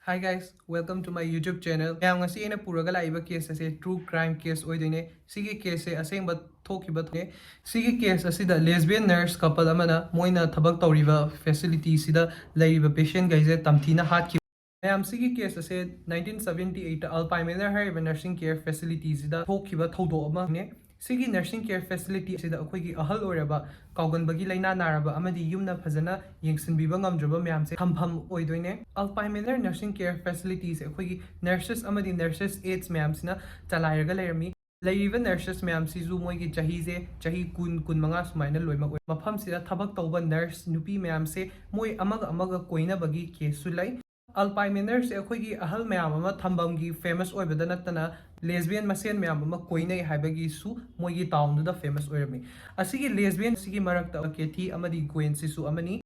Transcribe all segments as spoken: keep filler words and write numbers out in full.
Hi guys, welcome to my YouTube channel. ꯃꯌꯥꯝ, ꯉꯁꯤ ꯑꯩꯅ ꯄꯨꯔꯒ ꯂꯥꯛꯏꯕ case ꯑꯁꯦ true crime case ꯑꯣꯏꯗꯣꯏꯅꯦ꯫ ꯁꯤꯒꯤ case ꯁꯦ ꯑꯁꯦꯡꯕ ꯊꯣꯛꯈꯤꯕ ꯊꯣꯛꯅꯦ꯫ ꯁꯤꯒꯤ case ꯑꯁꯤꯗ lesbian nurse couple ꯑꯃꯅ ꯃꯣꯏꯅ ꯊꯕꯛ ꯇꯧꯔꯤꯕ facility ꯁꯤꯗ ꯂꯩꯔꯤꯕ patient ꯈꯩꯁꯦ ꯇꯝꯊꯤꯅ ꯍꯥꯠꯈꯤꯕ꯫ ꯃꯌꯥꯝ, ꯁꯤꯒꯤ case ꯑꯁꯦ nineteen seventy eight Alpine Manor ꯍꯥꯏꯔꯤꯕ nursing care facility ꯁꯤꯗ ꯊꯣꯛꯈꯤꯕ ꯊꯧꯗꯣꯛ ꯑꯃꯅꯦ꯫ ꯁꯤꯒꯤ nursing care facility ꯑꯁꯤꯗ ꯑꯩꯈꯣꯏꯒꯤ ꯑꯍꯜ ꯑꯣꯏꯔꯕ, ꯀꯥꯎꯒꯟꯕꯒꯤ ꯂꯥꯏꯅꯥ ꯅꯥꯔꯕ ꯑꯃꯗꯤ ꯌꯨꯝꯅ ꯐꯖꯅ ꯌꯦꯡꯁꯤꯟꯕꯤꯕ ꯉꯝꯗ꯭ꯔꯕ ꯃꯌꯥꯝꯁꯦ ꯊꯝꯐꯝ ꯑꯣꯏꯗꯣꯏꯅꯦ꯫ Alpine Manor nursing care facility ꯁꯦ ꯑꯩꯈꯣꯏꯒꯤ nurses ꯑꯃꯗꯤ nurses aides ꯃꯌꯥꯝꯁꯤꯅ ꯆꯂꯥꯏꯔꯒ ꯂꯩꯔꯝꯃꯤ꯫ ꯂꯩꯔꯤꯕ nurses ꯃꯌꯥꯝꯁꯤꯁꯨ ꯃꯣꯏꯒꯤ ꯆꯍꯤꯁꯦ ꯆꯍꯤ ꯀꯨꯟ, ꯀꯨꯟꯃꯉꯥ ꯁꯨꯃꯥꯏꯅ ꯂꯣꯏꯅꯃꯛ ꯑꯣꯏ꯫ ꯃꯐꯝꯁꯤꯗ ꯊꯕꯛ ꯇꯧꯕ nurse ꯅꯨꯄꯤ ꯃꯌꯥꯝꯁꯦ ꯃꯣꯏ ꯑꯃꯒ ꯑꯃꯒ ꯀꯣꯏꯅꯕꯒꯤ case ꯁꯨ ꯂꯩ꯫ Alpine Manor ꯁꯦ ꯑꯩꯈꯣꯏꯒꯤ ꯑꯍꯜ ꯃꯌꯥꯝ ꯑꯃ ꯊꯝꯐꯝꯒꯤ famous ꯑꯣꯏꯕꯗ ꯅꯠꯇꯅ lesbian ꯃꯁꯦꯟ ꯃꯌꯥꯝ ꯑꯃ ꯀꯣꯏꯅꯩ ꯍꯥꯏꯕꯒꯤꯁꯨ ꯃꯣꯏꯒꯤ town ꯗꯨꯗ famous ꯑꯣꯏꯔꯝꯃꯤ꯫ ꯑꯁꯤꯒꯤ lesbian ꯁꯤꯒꯤ ꯃꯔꯛꯇ Kathy ꯑꯃꯗꯤ Gwen ꯁꯤꯁꯨ ꯑꯃꯅꯤ꯫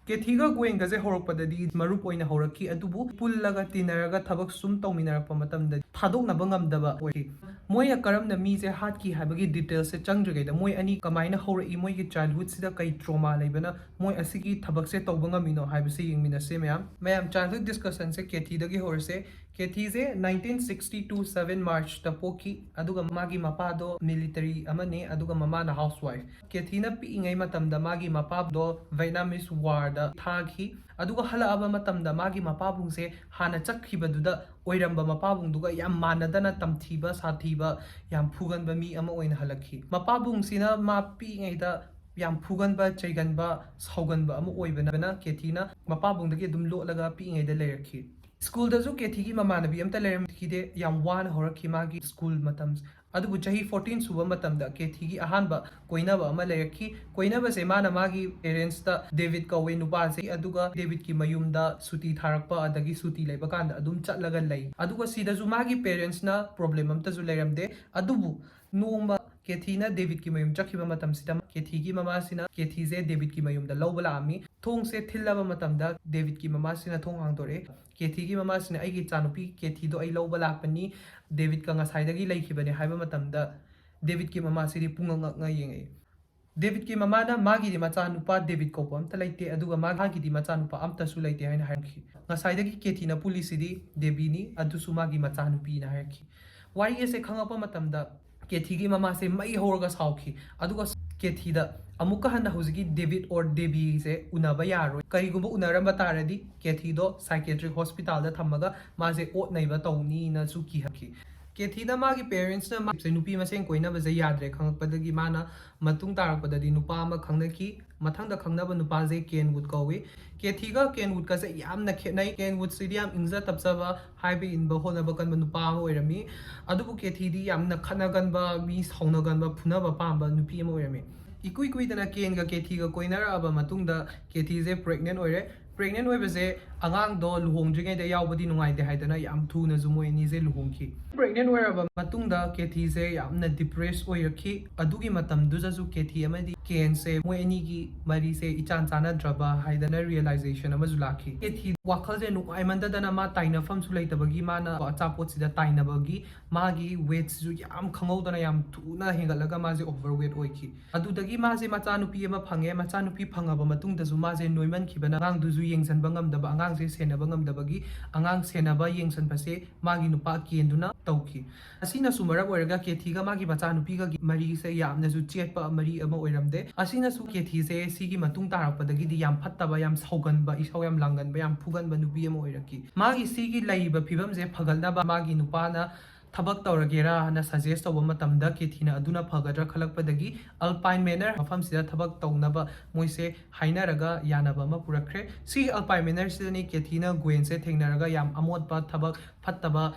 Kathy ꯒ Gwen ꯒꯁꯦ ꯍꯧꯔꯛꯄꯗꯗꯤ ꯃꯔꯨꯞ ꯑꯣꯏꯅ ꯍꯧꯔꯛꯈꯤ, ꯑꯗꯨꯕꯨ ꯄꯨꯜꯂꯒ ꯇꯤꯟꯅꯔꯒ ꯊꯕꯛ ꯁꯨꯝ ꯇꯧꯃꯤꯟꯅꯔꯛꯄ ꯃꯇꯝꯗ ꯊꯥꯗꯣꯛꯅꯕ ꯉꯝꯗꯕ ꯑꯣꯏꯈꯤ꯫ ꯃꯣꯏꯅ ꯀꯔꯝꯅ ꯃꯤꯁꯦ ꯍꯥꯠꯈꯤ ꯍꯥꯏꯕꯒꯤ details ꯁꯦ ꯆꯪꯗ꯭ꯔꯤꯉꯩꯗ ꯃꯣꯏ ꯑꯅꯤ ꯀꯃꯥꯏꯅ ꯍꯧꯔꯛꯏ, ꯃꯣꯏꯒꯤ childhood ꯁꯤꯗ ꯀꯩ trauma ꯂꯩꯕꯅ ꯃꯣꯏ ꯑꯁꯤꯒꯤ ꯊꯕꯛꯁꯦ ꯇꯧꯕ ꯉꯝꯃꯤꯅꯣ ꯍꯥꯏꯕꯁꯦ ꯌꯦꯡꯃꯤꯟꯅꯁꯦ ꯃꯌꯥꯝ꯫ ꯃꯌꯥꯝ, childhood discussion ꯁꯦ Kathy ꯗꯒꯤ ꯍꯧꯔꯁꯦ꯫ Kathy ꯁꯦ nineteen sixty two seven March ꯇ ꯄꯣꯛꯈꯤ, ꯑꯗꯨꯒ ꯃꯥꯒꯤ ꯃꯄꯥꯗꯣ military ꯑꯃꯅꯤ, ꯑꯗꯨꯒ ꯃꯃꯥꯅ housewife꯫ Kathy ꯅ ꯄꯤꯛꯏꯉꯩ ꯃꯇꯝꯗ ꯃꯥꯒꯤ ꯃꯄꯥꯗꯣ Vietnamese War ꯗ ꯊꯥꯈꯤ, ꯑꯗꯨꯒ ꯍꯜꯂꯛꯑꯕ ꯃꯇꯝꯗ ꯃꯥꯒꯤ ꯃꯄꯥꯕꯨꯡꯁꯦ ꯍꯥꯟꯅ ꯆꯠꯈꯤꯕꯗꯨꯗ ꯑꯣꯏꯔꯝꯕ ꯃꯄꯥꯕꯨꯡꯗꯨꯒ ꯌꯥꯝ ꯃꯥꯟꯅꯗꯅ ꯇꯝꯊꯤꯕ, ꯁꯥꯊꯤꯕ, ꯌꯥꯝ ꯐꯨꯒꯟꯕ ꯃꯤ ꯑꯃ ꯑꯣꯏꯅ ꯍꯜꯂꯛꯈꯤ꯫ ꯃꯄꯥꯕꯨꯡꯁꯤꯅ ꯃꯥ ꯄꯤꯛꯏꯉꯩꯗ ꯌꯥꯝ ꯐꯨꯒꯟꯕ, ꯆꯩꯒꯟꯕ, ꯁꯥꯎꯒꯟꯕ ꯑꯃ ꯑꯣꯏꯕꯅ Kathy ꯅ ꯃꯄꯥꯕꯨꯡꯗꯒꯤ ꯑꯗꯨꯝ ꯂꯣꯠꯂꯒ ꯄꯤꯛꯏꯉꯩꯗ ꯂꯩꯔꯛꯈꯤ꯫ School ꯗꯁꯨ Kathy ꯒꯤ ꯃꯃꯥꯟꯅꯕꯤ ꯑꯝꯇ ꯂꯩꯔꯝꯈꯤꯗꯦ, ꯌꯥꯝ ꯋꯥꯅ ꯍꯧꯔꯛꯈꯤ ꯃꯥꯒꯤ school ꯃꯇꯝꯁꯦ꯫ ꯑꯗꯨꯕꯨ ꯆꯍꯤ fourteen ꯁꯨꯕ ꯃꯇꯝꯗ Kathy ꯒꯤ ꯑꯍꯥꯟꯕ ꯀꯣꯏꯅꯕ ꯑꯃ ꯂꯩꯔꯛꯈꯤ꯫ ꯀꯣꯏꯅꯕꯁꯦ ꯃꯥꯅ ꯃꯥꯒꯤ parents ꯇ David ꯀꯧꯋꯦ ꯅꯨꯄꯥꯁꯦ, ꯑꯗꯨꯒ David ꯀꯤ ꯃꯌꯨꯝꯗ ꯁꯨꯇꯤ ꯊꯥꯔꯛꯄ, ꯑꯗꯒꯤ ꯁꯨꯇꯤ ꯂꯩꯕ ꯀꯥꯟꯗ ꯑꯗꯨꯝ ꯆꯠꯂꯒ ꯂꯩ꯫ ꯑꯗꯨꯒ ꯁꯤꯗꯁꯨ ꯃꯥꯒꯤ parents ꯅ problem ꯑꯝꯇꯁꯨ ꯂꯩꯔꯝꯗꯦ꯫ ꯑꯗꯨꯕꯨ ꯅꯣꯡꯃ Kathy ꯅ David ꯀꯤ ꯃꯌꯨꯝ ꯆꯠꯈꯤꯕ ꯃꯇꯝꯁꯤꯗ Kathy ꯒꯤ ꯃꯃꯥꯁꯤꯅ Kathy ꯁꯦ David ꯀꯤ ꯃꯌꯨꯝꯗ ꯂꯧꯕ ꯂꯥꯛꯑꯝꯃꯤ꯫ ꯊꯣꯡꯁꯦ ꯊꯤꯜꯂꯕ ꯃꯇꯝꯗ David ꯀꯤ ꯃꯃꯥꯁꯤꯅ ꯊꯣꯡ ꯍꯥꯡꯗꯣꯔꯛꯑꯦ꯫ Kathy ꯒꯤ ꯃꯃꯥꯁꯤꯅ "ꯑꯩꯒꯤ ꯏꯆꯥꯅꯨꯄꯤ Kathy ꯗꯣ ꯑꯩ ꯂꯧꯕ ꯂꯥꯛꯄꯅꯤ, David ꯀ ꯉꯁꯥꯏꯗꯒꯤ ꯂꯩꯈꯤꯕꯅꯦ" ꯍꯥꯏꯕ ꯃꯇꯝꯗ David ꯀꯤ ꯃꯃꯥꯁꯤꯗꯤ ꯄꯨꯡꯉꯛ ꯉꯛꯅ ꯌꯦꯡꯉꯛꯏ꯫ ꯗꯦꯕꯤꯠꯀꯤ ꯃꯃꯥꯅ ꯃꯥꯒꯤꯗꯤ ꯃꯆꯥꯅꯨꯄꯥ ꯗꯦꯕꯤꯠ ꯀꯧꯕ ꯑꯝꯇ ꯂꯩꯇꯦ, ꯑꯗꯨꯒ ꯃꯥꯒꯤꯗꯤ ꯃꯆꯥꯅꯨꯄꯥ ꯑꯝꯇꯁꯨ ꯂꯩꯇꯦ ꯍꯥꯏꯅ ꯍꯥꯏꯔꯝꯈꯤ꯫ ꯉꯁꯥꯏꯗꯒꯤ ꯀꯦꯊꯤꯅ ꯄꯨꯜꯂꯤꯁꯤꯗꯤ ꯗꯦꯕꯤꯅꯤ, ꯑꯗꯨꯁꯨ ꯃꯥꯒꯤ ꯃꯆꯥꯅꯨꯄꯤꯅ ꯍꯥꯏꯔꯛꯈꯤ꯫ ꯋꯥꯔꯤ ꯑꯁꯦ ꯈꯪꯉꯛꯄ ꯃꯇꯝꯗ ꯀꯦꯊꯤꯒꯤ ꯃꯃꯥꯁꯦ ꯃꯩ ꯍꯧꯔꯒ ꯁꯥꯎꯈꯤ, ꯑꯗꯨꯒ ꯀꯦꯊꯤꯗ ꯑꯃꯨꯛꯀ ꯍꯟꯅ ꯍꯧꯖꯤꯛꯀꯤ ꯗꯦꯕꯤꯠ ꯑꯣꯔ ꯗꯦꯕꯤꯁꯦ ꯎꯅꯕ ꯌꯥꯔꯣꯏ, ꯀꯔꯤꯒꯨꯝꯕ ꯎꯅꯔꯝꯕ ꯇꯥꯔꯗꯤ ꯀꯦꯊꯤꯗꯣ ꯁꯥꯏꯀꯦꯇ꯭ꯔꯤꯛ ꯍꯣꯁꯄꯤꯇꯥꯜꯗ ꯊꯝꯃꯒ ꯃꯥꯁꯦ ꯑꯣꯠ ꯅꯩꯕ ꯇꯧꯅꯤꯅꯁꯨ ꯀꯤꯍꯟꯈꯤ꯫ ꯀꯦꯊꯤꯗ ꯃꯥꯒꯤ ꯄꯦꯔꯦꯟꯁꯅ ꯃꯥꯁꯦ ꯅꯨꯄꯤ ꯃꯁꯦꯟ ꯀꯣꯏꯅꯕꯁꯦ ꯌꯥꯗ꯭ꯔꯦ ꯈꯪꯉꯛꯄꯗꯒꯤ ꯃꯥꯅ ꯃꯇꯨꯡ ꯇꯥꯔꯛꯄꯗꯗꯤ ꯅꯨꯄꯥ ꯑꯃ ꯈꯪꯅꯈꯤ꯫ ꯃꯊꯪꯗ ꯈꯪꯅꯕ ꯅꯨꯄꯥꯁꯦ ꯀꯦꯟꯋꯨꯗ ꯀꯧꯏ꯫ ꯀꯦꯊꯤꯒ ꯀꯦꯟꯋꯨꯗꯀꯁꯦ ꯌꯥꯝꯅ ꯈꯦꯠꯅꯩ꯫ ꯀꯦꯟꯋꯨꯗꯁꯤꯗꯤ ꯌꯥꯝ ꯏꯪꯖ ꯇꯞꯆꯕ, ꯍꯥꯏꯕ ꯏꯟꯕ ꯍꯣꯠꯅꯕ ꯀꯟꯕ ꯅꯨꯄꯥ ꯑꯃ ꯑꯣꯏꯔꯝꯃꯤ꯫ ꯑꯗꯨꯕꯨ ꯀꯦꯊꯤꯗꯤ ꯌꯥꯝꯅ ꯈꯠꯅꯒꯟꯕ, ꯃꯤ ꯁꯥꯎꯅꯒꯟꯕ, ꯐꯨꯅꯕ ꯄꯥꯝꯕ ꯅꯨꯄꯤ ꯑꯃ ꯑꯣꯏꯔꯝꯃꯤ꯫ ꯏꯀꯨꯏ ꯀꯨꯏꯗꯅ ꯀꯦꯟꯒ ꯀꯦꯊꯤꯒ ꯀꯣꯏꯅꯔꯛꯑꯕ ꯃꯇꯨꯡꯗ ꯀꯦꯊꯤꯁꯦ ꯄ꯭ꯔꯦꯒꯅꯦꯟ ꯑꯣꯏꯔꯦ꯫ ꯄ꯭ꯔꯦꯒꯅꯦꯟ ꯑꯣꯏꯕꯁꯦ ꯑꯉꯥꯡꯗꯣ ꯂꯨꯍꯣꯡꯗ꯭ꯔꯤꯉꯩꯗ ꯌꯥꯎꯕꯗꯤ ꯅꯨꯡꯉꯥꯏꯇꯦ ꯍꯥꯏꯗꯅ ꯌꯥꯝ ꯊꯨꯅꯁꯨ ꯃꯣꯏ ꯑꯅꯤꯁꯦ ꯂꯨꯍꯣꯡꯈꯤ꯫ ꯄ꯭ꯔꯦꯒꯅꯦꯟ ꯑꯣꯏꯔꯕ ꯃꯇꯨꯡꯗ ꯀꯦꯊꯤꯁꯦ ꯌꯥꯝꯅ ꯗꯤꯄ꯭ꯔꯦꯁ ꯑꯣꯏꯔꯛꯈꯤ꯫ ꯑꯗꯨꯒꯤ ꯃꯇꯝꯗꯨꯗꯁꯨ ꯀꯦꯊꯤ ꯑꯃꯗꯤ ꯀꯦꯟꯁꯦ ꯃꯣꯏ ꯑꯅꯤꯒꯤ ꯃꯔꯤꯁꯦ ꯏꯆꯥꯟ ꯆꯥꯟꯅꯗ꯭ꯔꯕ ꯍꯥꯏꯗꯅ ꯔꯤꯌꯦꯂꯥꯏꯖꯦꯁꯟ ꯑꯃꯁꯨ ꯂꯥꯛꯈꯤ꯫ ꯀꯦꯊꯤ ꯋꯥꯈꯜꯁꯦ ꯅꯨꯡꯉꯥꯏꯃꯟꯗꯗꯅ ꯃꯥ ꯇꯥꯏꯅꯐꯝꯁꯨ ꯂꯩꯇꯕꯒꯤ ꯃꯥꯅ ꯑꯆꯥꯄꯣꯠꯁꯤꯗ ꯇꯥꯏꯅꯕꯒꯤ ꯃꯥꯒꯤ ꯋꯦꯠꯁꯤꯁꯨ ꯌꯥꯝ ꯈꯪꯍꯧꯗꯅ ꯌꯥꯝ ꯊꯨꯅ ꯍꯦꯟꯒꯠꯂꯒ ꯃꯥꯁꯦ ꯑꯣꯚꯔ ꯋꯦꯠ ꯑꯣꯏꯈꯤ꯫ ꯑꯗꯨꯗꯒꯤ ꯃꯥꯁꯦ ꯃꯆꯥꯅꯨꯄꯤ ꯑꯃ ꯐꯪꯉꯦ꯫ ꯃꯆꯥꯅꯨꯄꯤ ꯐꯪꯉꯕ ꯃꯇꯨꯡꯗꯁꯨ ꯃꯥꯁꯦ ꯅꯣꯏꯃꯟꯈꯤꯕꯅ ꯑꯉꯥꯡꯗꯨꯁꯨ ꯌꯦꯡꯁꯤꯟꯕ ꯉꯝꯗꯕ, ꯑꯉꯥꯡꯁꯦ ꯁꯦꯟꯅꯕ ꯉꯝꯗꯕꯒꯤ ꯑꯉꯥꯡ ꯁꯦꯟꯅꯕ ꯌꯦꯡꯁꯤꯟꯕꯁꯦ ꯃꯥꯒꯤ ꯅꯨꯄꯥ ꯀꯦꯟꯗꯨꯅ ꯇꯧꯈꯤ꯫ ꯑꯁꯤꯅꯁꯨ ꯃꯔꯝ ꯑꯣꯏꯔꯒ ꯀꯦꯊꯤꯒ ꯃꯥꯒꯤ ꯃꯆꯥꯅꯨꯄꯤꯒꯒꯤ ꯃꯔꯤꯁꯦ ꯌꯥꯝꯅꯁꯨ ꯆꯦꯠꯄ ꯃꯔꯤ ꯑꯃ ꯑꯣꯏꯔꯝꯗꯦ꯫ ꯑꯁꯤꯅꯁꯨ ꯀꯦꯊꯤꯁꯦ ꯁꯤꯒꯤ ꯃꯇꯨꯡ ꯇꯥꯔꯛꯄꯗꯒꯤꯗꯤ ꯌꯥꯝ ꯐꯠꯇꯕ, ꯌꯥꯝ ꯁꯥꯎꯒꯟꯕ, ꯏꯁꯧ ꯌꯥꯝ ꯂꯥꯡꯒꯟꯕ, ꯌꯥꯝ ꯐꯨꯒꯟꯕ ꯅꯨꯄꯤ ꯑꯃ ꯑꯣꯏꯔꯛꯈꯤ꯫ ꯃꯥꯒꯤ ꯁꯤꯒꯤ ꯂꯩꯔꯤꯕ ꯐꯤꯕꯝꯁꯦ ꯐꯒꯠꯅꯕ ꯃꯥꯒꯤ ꯅꯨꯄꯥꯅ ꯊꯕꯛ ꯇꯧꯔꯒꯦꯔꯥ ꯍꯥꯏꯅ ꯁꯖꯦꯁ ꯇꯧꯕ ꯃꯇꯝꯗ ꯀꯦꯊꯤꯅ ꯑꯗꯨꯅ ꯐꯒꯗ꯭ꯔꯥ ꯈꯜꯂꯛꯄꯗꯒꯤ ꯑꯜꯄꯥꯏꯟ ꯃꯦꯅꯔ ꯃꯐꯝꯁꯤꯗ ꯊꯕꯛ ꯇꯧꯅꯕ ꯃꯣꯏꯁꯦ ꯍꯥꯏꯅꯔꯒ ꯌꯥꯅꯕ ꯑꯃ ꯄꯨꯔꯛꯈ꯭ꯔꯦ꯫ ꯁꯤ ꯑꯜꯄꯥꯏꯟ ꯃꯦꯅꯔꯁꯤꯗꯅꯤ ꯀꯦꯊꯤꯅ ꯒ꯭ꯋꯦꯟꯁꯦ ꯊꯦꯡꯅꯔꯒ ꯌꯥꯝ ꯑꯃꯣꯠꯄ ꯊꯕꯛ, ꯐꯠꯇꯕ,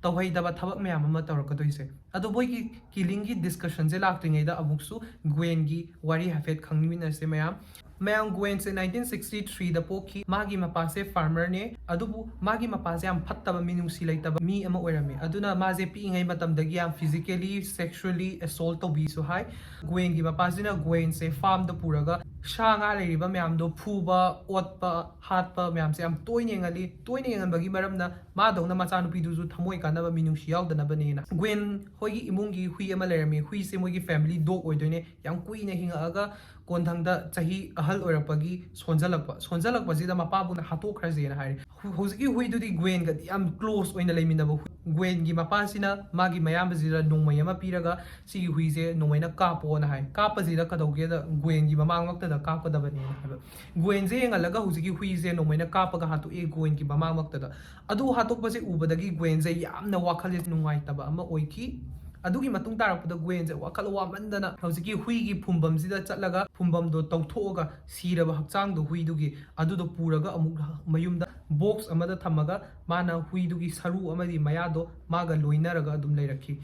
ꯇꯧꯍꯩꯗꯕ ꯊꯕꯛ ꯃꯌꯥꯝ ꯑꯃ ꯇꯧꯔꯛꯀꯗꯣꯏꯁꯦ꯫ ꯑꯗꯣ ꯃꯣꯏꯒꯤ ꯀꯤꯂꯤꯡꯒꯤ ꯗꯤꯁꯀꯁꯟꯁꯦ ꯂꯥꯛꯇ꯭ꯔꯤꯉꯩꯗ ꯑꯃꯨꯛꯁꯨ ꯒ꯭ꯋꯦꯟꯒꯤ ꯋꯥꯔꯤ ꯍꯥꯏꯐꯦꯠ ꯈꯪꯃꯤꯟꯅꯁꯦ ꯃꯌꯥꯝ꯫ ꯃꯌꯥꯝ, ꯒ꯭ꯋꯦꯟꯁꯦ ꯅꯥꯏꯟꯇꯤꯟ ꯁꯤꯛꯁꯇꯤ ꯊ꯭ꯔꯤꯗ ꯄꯣꯛꯈꯤ꯫ ꯃꯥꯒꯤ ꯃꯄꯥꯁꯦ ꯐꯥꯔꯃꯔꯅꯦ, ꯑꯗꯨꯕꯨ ꯃꯥꯒꯤ ꯃꯄꯥꯁꯦ ꯌꯥꯝ ꯐꯠꯇꯕ, ꯃꯤꯅꯨꯡꯁꯤ ꯂꯩꯇꯕ ꯃꯤ ꯑꯃ ꯑꯣꯏꯔꯝꯃꯤ꯫ ꯑꯗꯨꯅ ꯃꯥꯁꯦ ꯄꯤꯛꯏꯉꯩ ꯃꯇꯝꯗꯒꯤ ꯌꯥꯝ ꯐꯤꯖꯤꯀꯦꯂꯤ, ꯁꯦꯛꯁꯨꯋꯦꯂꯤ ꯑꯦꯁꯣꯜ ꯇꯧꯕꯤꯁꯨ ꯍꯥꯏ꯫ ꯒ꯭ꯋꯦꯟꯒꯤ ꯃꯄꯥꯁꯤꯅ ꯒ꯭ꯋꯦꯟꯁꯦ ꯐꯥꯔꯝꯗ ꯄꯨꯔꯒ ꯁꯥ ꯉꯥ ꯂꯩꯔꯤꯕ ꯃꯌꯥꯝꯗꯣ ꯐꯨꯕ, ꯑꯣꯠꯄ, ꯍꯥꯠꯄ ꯃꯌꯥꯝꯁꯦ ꯌꯥꯝ ꯇꯣꯏꯅ ꯌꯦꯡꯍꯜꯂꯤ꯫ ꯇꯣꯏꯅ ꯌꯦꯡꯍꯟꯕꯒꯤ ꯃꯔꯝꯅ ꯃꯥꯗꯧꯅ ꯃꯆꯥꯅꯨꯄꯤꯗꯨꯁꯨ ꯊꯃꯣꯏ ꯀꯥꯟꯅꯕ, ꯃꯤꯅꯨꯡꯁꯤ ꯌꯥꯎꯗꯅꯕꯅꯦꯅ꯫ ꯒ꯭ꯋꯦꯟ ꯑꯩꯈꯣꯏꯒꯤ ꯏꯃꯨꯡꯒꯤ ꯍꯨꯏ ꯑꯃ ꯂꯩꯔꯝꯃꯤ꯫ ꯍꯨꯏꯁꯦ ꯃꯣꯏꯒꯤ family dog ꯑꯣꯏꯗꯣꯏꯅꯦ꯫ ꯌꯥꯝ ꯀꯨꯏꯅ ꯍꯤꯡꯉꯛꯑꯒ ꯀꯣꯟꯊꯪꯗ ꯆꯍꯤ ꯑꯍꯜ ꯑꯣꯏꯔꯛꯄꯒꯤ ꯁꯣꯟꯖꯜꯂꯛꯄ, ꯁꯣꯟꯖꯜꯂꯛꯄꯁꯤꯗ ꯃꯄꯥꯕꯨꯅ ꯍꯥꯠꯇꯣꯛꯈ꯭ꯔꯁꯦꯅ ꯍꯥꯏꯔꯦ꯫ ꯍꯧ-, ꯍꯧꯖꯤꯛꯀꯤ ꯍꯨꯏꯗꯨꯗꯤ ꯒ꯭ꯋꯦꯟꯒꯗꯤ ꯌꯥꯝ close ꯑꯣꯏꯅ ꯂꯩꯃꯤꯟꯅꯕ ꯍꯨꯏ꯫ ꯒ꯭ꯋꯦꯟꯒꯤ ꯃꯄꯥꯁꯤꯅ ꯃꯥꯒꯤ ꯃꯌꯥꯝꯕꯁꯤꯗ ꯅꯣꯡꯃꯩ ꯑꯃ ꯄꯤꯔꯒ, "ꯁꯤꯒꯤ ꯍꯨꯏꯁꯦ ꯅꯣꯡꯃꯩꯅ ꯀꯥꯞꯄꯣꯅ" ꯍꯥꯏ꯫ ꯀꯥꯞꯄꯁꯤꯗ ꯀꯩꯗꯧꯒꯦꯗ, ꯒ꯭ꯋꯦꯟꯒꯤ ꯃꯃꯥꯡꯃꯛꯇꯗ ꯀꯥꯞꯀꯗꯕꯅꯦꯅ ꯍꯥꯏꯕ꯫ ꯒ꯭ꯋꯦꯟꯁꯦ ꯌꯦꯡꯍꯜꯂꯒ ꯍꯧꯖꯤꯛꯀꯤ ꯍꯨꯏꯁꯦ ꯅꯣꯡꯃꯩꯅ ꯀꯥꯞꯄꯒ ꯍꯥꯠꯇꯣꯛꯑꯦ ꯒ꯭ꯋꯦꯟꯒꯤ ꯃꯃꯥꯡꯃꯛꯇꯗ꯫ ꯑꯗꯨ ꯍꯥꯠꯇꯣꯛꯄꯁꯦ ꯎꯕꯗꯒꯤ ꯒ꯭ꯋꯦꯟꯁꯦ ꯌꯥꯝꯅ ꯋꯥꯈꯜꯁꯦ ꯅꯨꯡꯉꯥꯏꯇꯕ ꯑꯃ ꯑꯣꯏꯈꯤ꯫ ꯑꯗꯨꯒꯤ ꯃꯇꯨꯡ ꯇꯥꯔꯛꯄꯗ ꯒ꯭ꯋꯦꯟꯁꯦ ꯋꯥꯈꯜ ꯋꯥꯃꯟꯗꯅ ꯍꯧꯖꯤꯛꯀꯤ ꯍꯨꯏꯒꯤ ꯐꯨꯝꯐꯝꯁꯤꯗ ꯆꯠꯂꯒ, ꯐꯨꯝꯐꯝꯗꯣ ꯇꯧꯊꯣꯛꯑꯒ, ꯁꯤꯔꯕ ꯍꯛꯆꯥꯡꯗꯣ ꯍꯨꯏꯗꯨꯒꯤ, ꯑꯗꯨꯗꯣ ꯄꯨꯔꯒ ꯑꯃꯨꯛ ꯃꯌꯨꯝꯗ box ꯑꯃꯗ ꯊꯝꯃꯒ, ꯃꯥꯅ ꯍꯨꯏꯗꯨꯒꯤ ꯁꯔꯨ ꯑꯃꯗꯤ ꯃꯌꯥꯗꯣ ꯃꯥꯒ ꯂꯣꯏꯅꯔꯒ ꯑꯗꯨꯝ ꯂꯩꯔꯛꯈꯤ꯫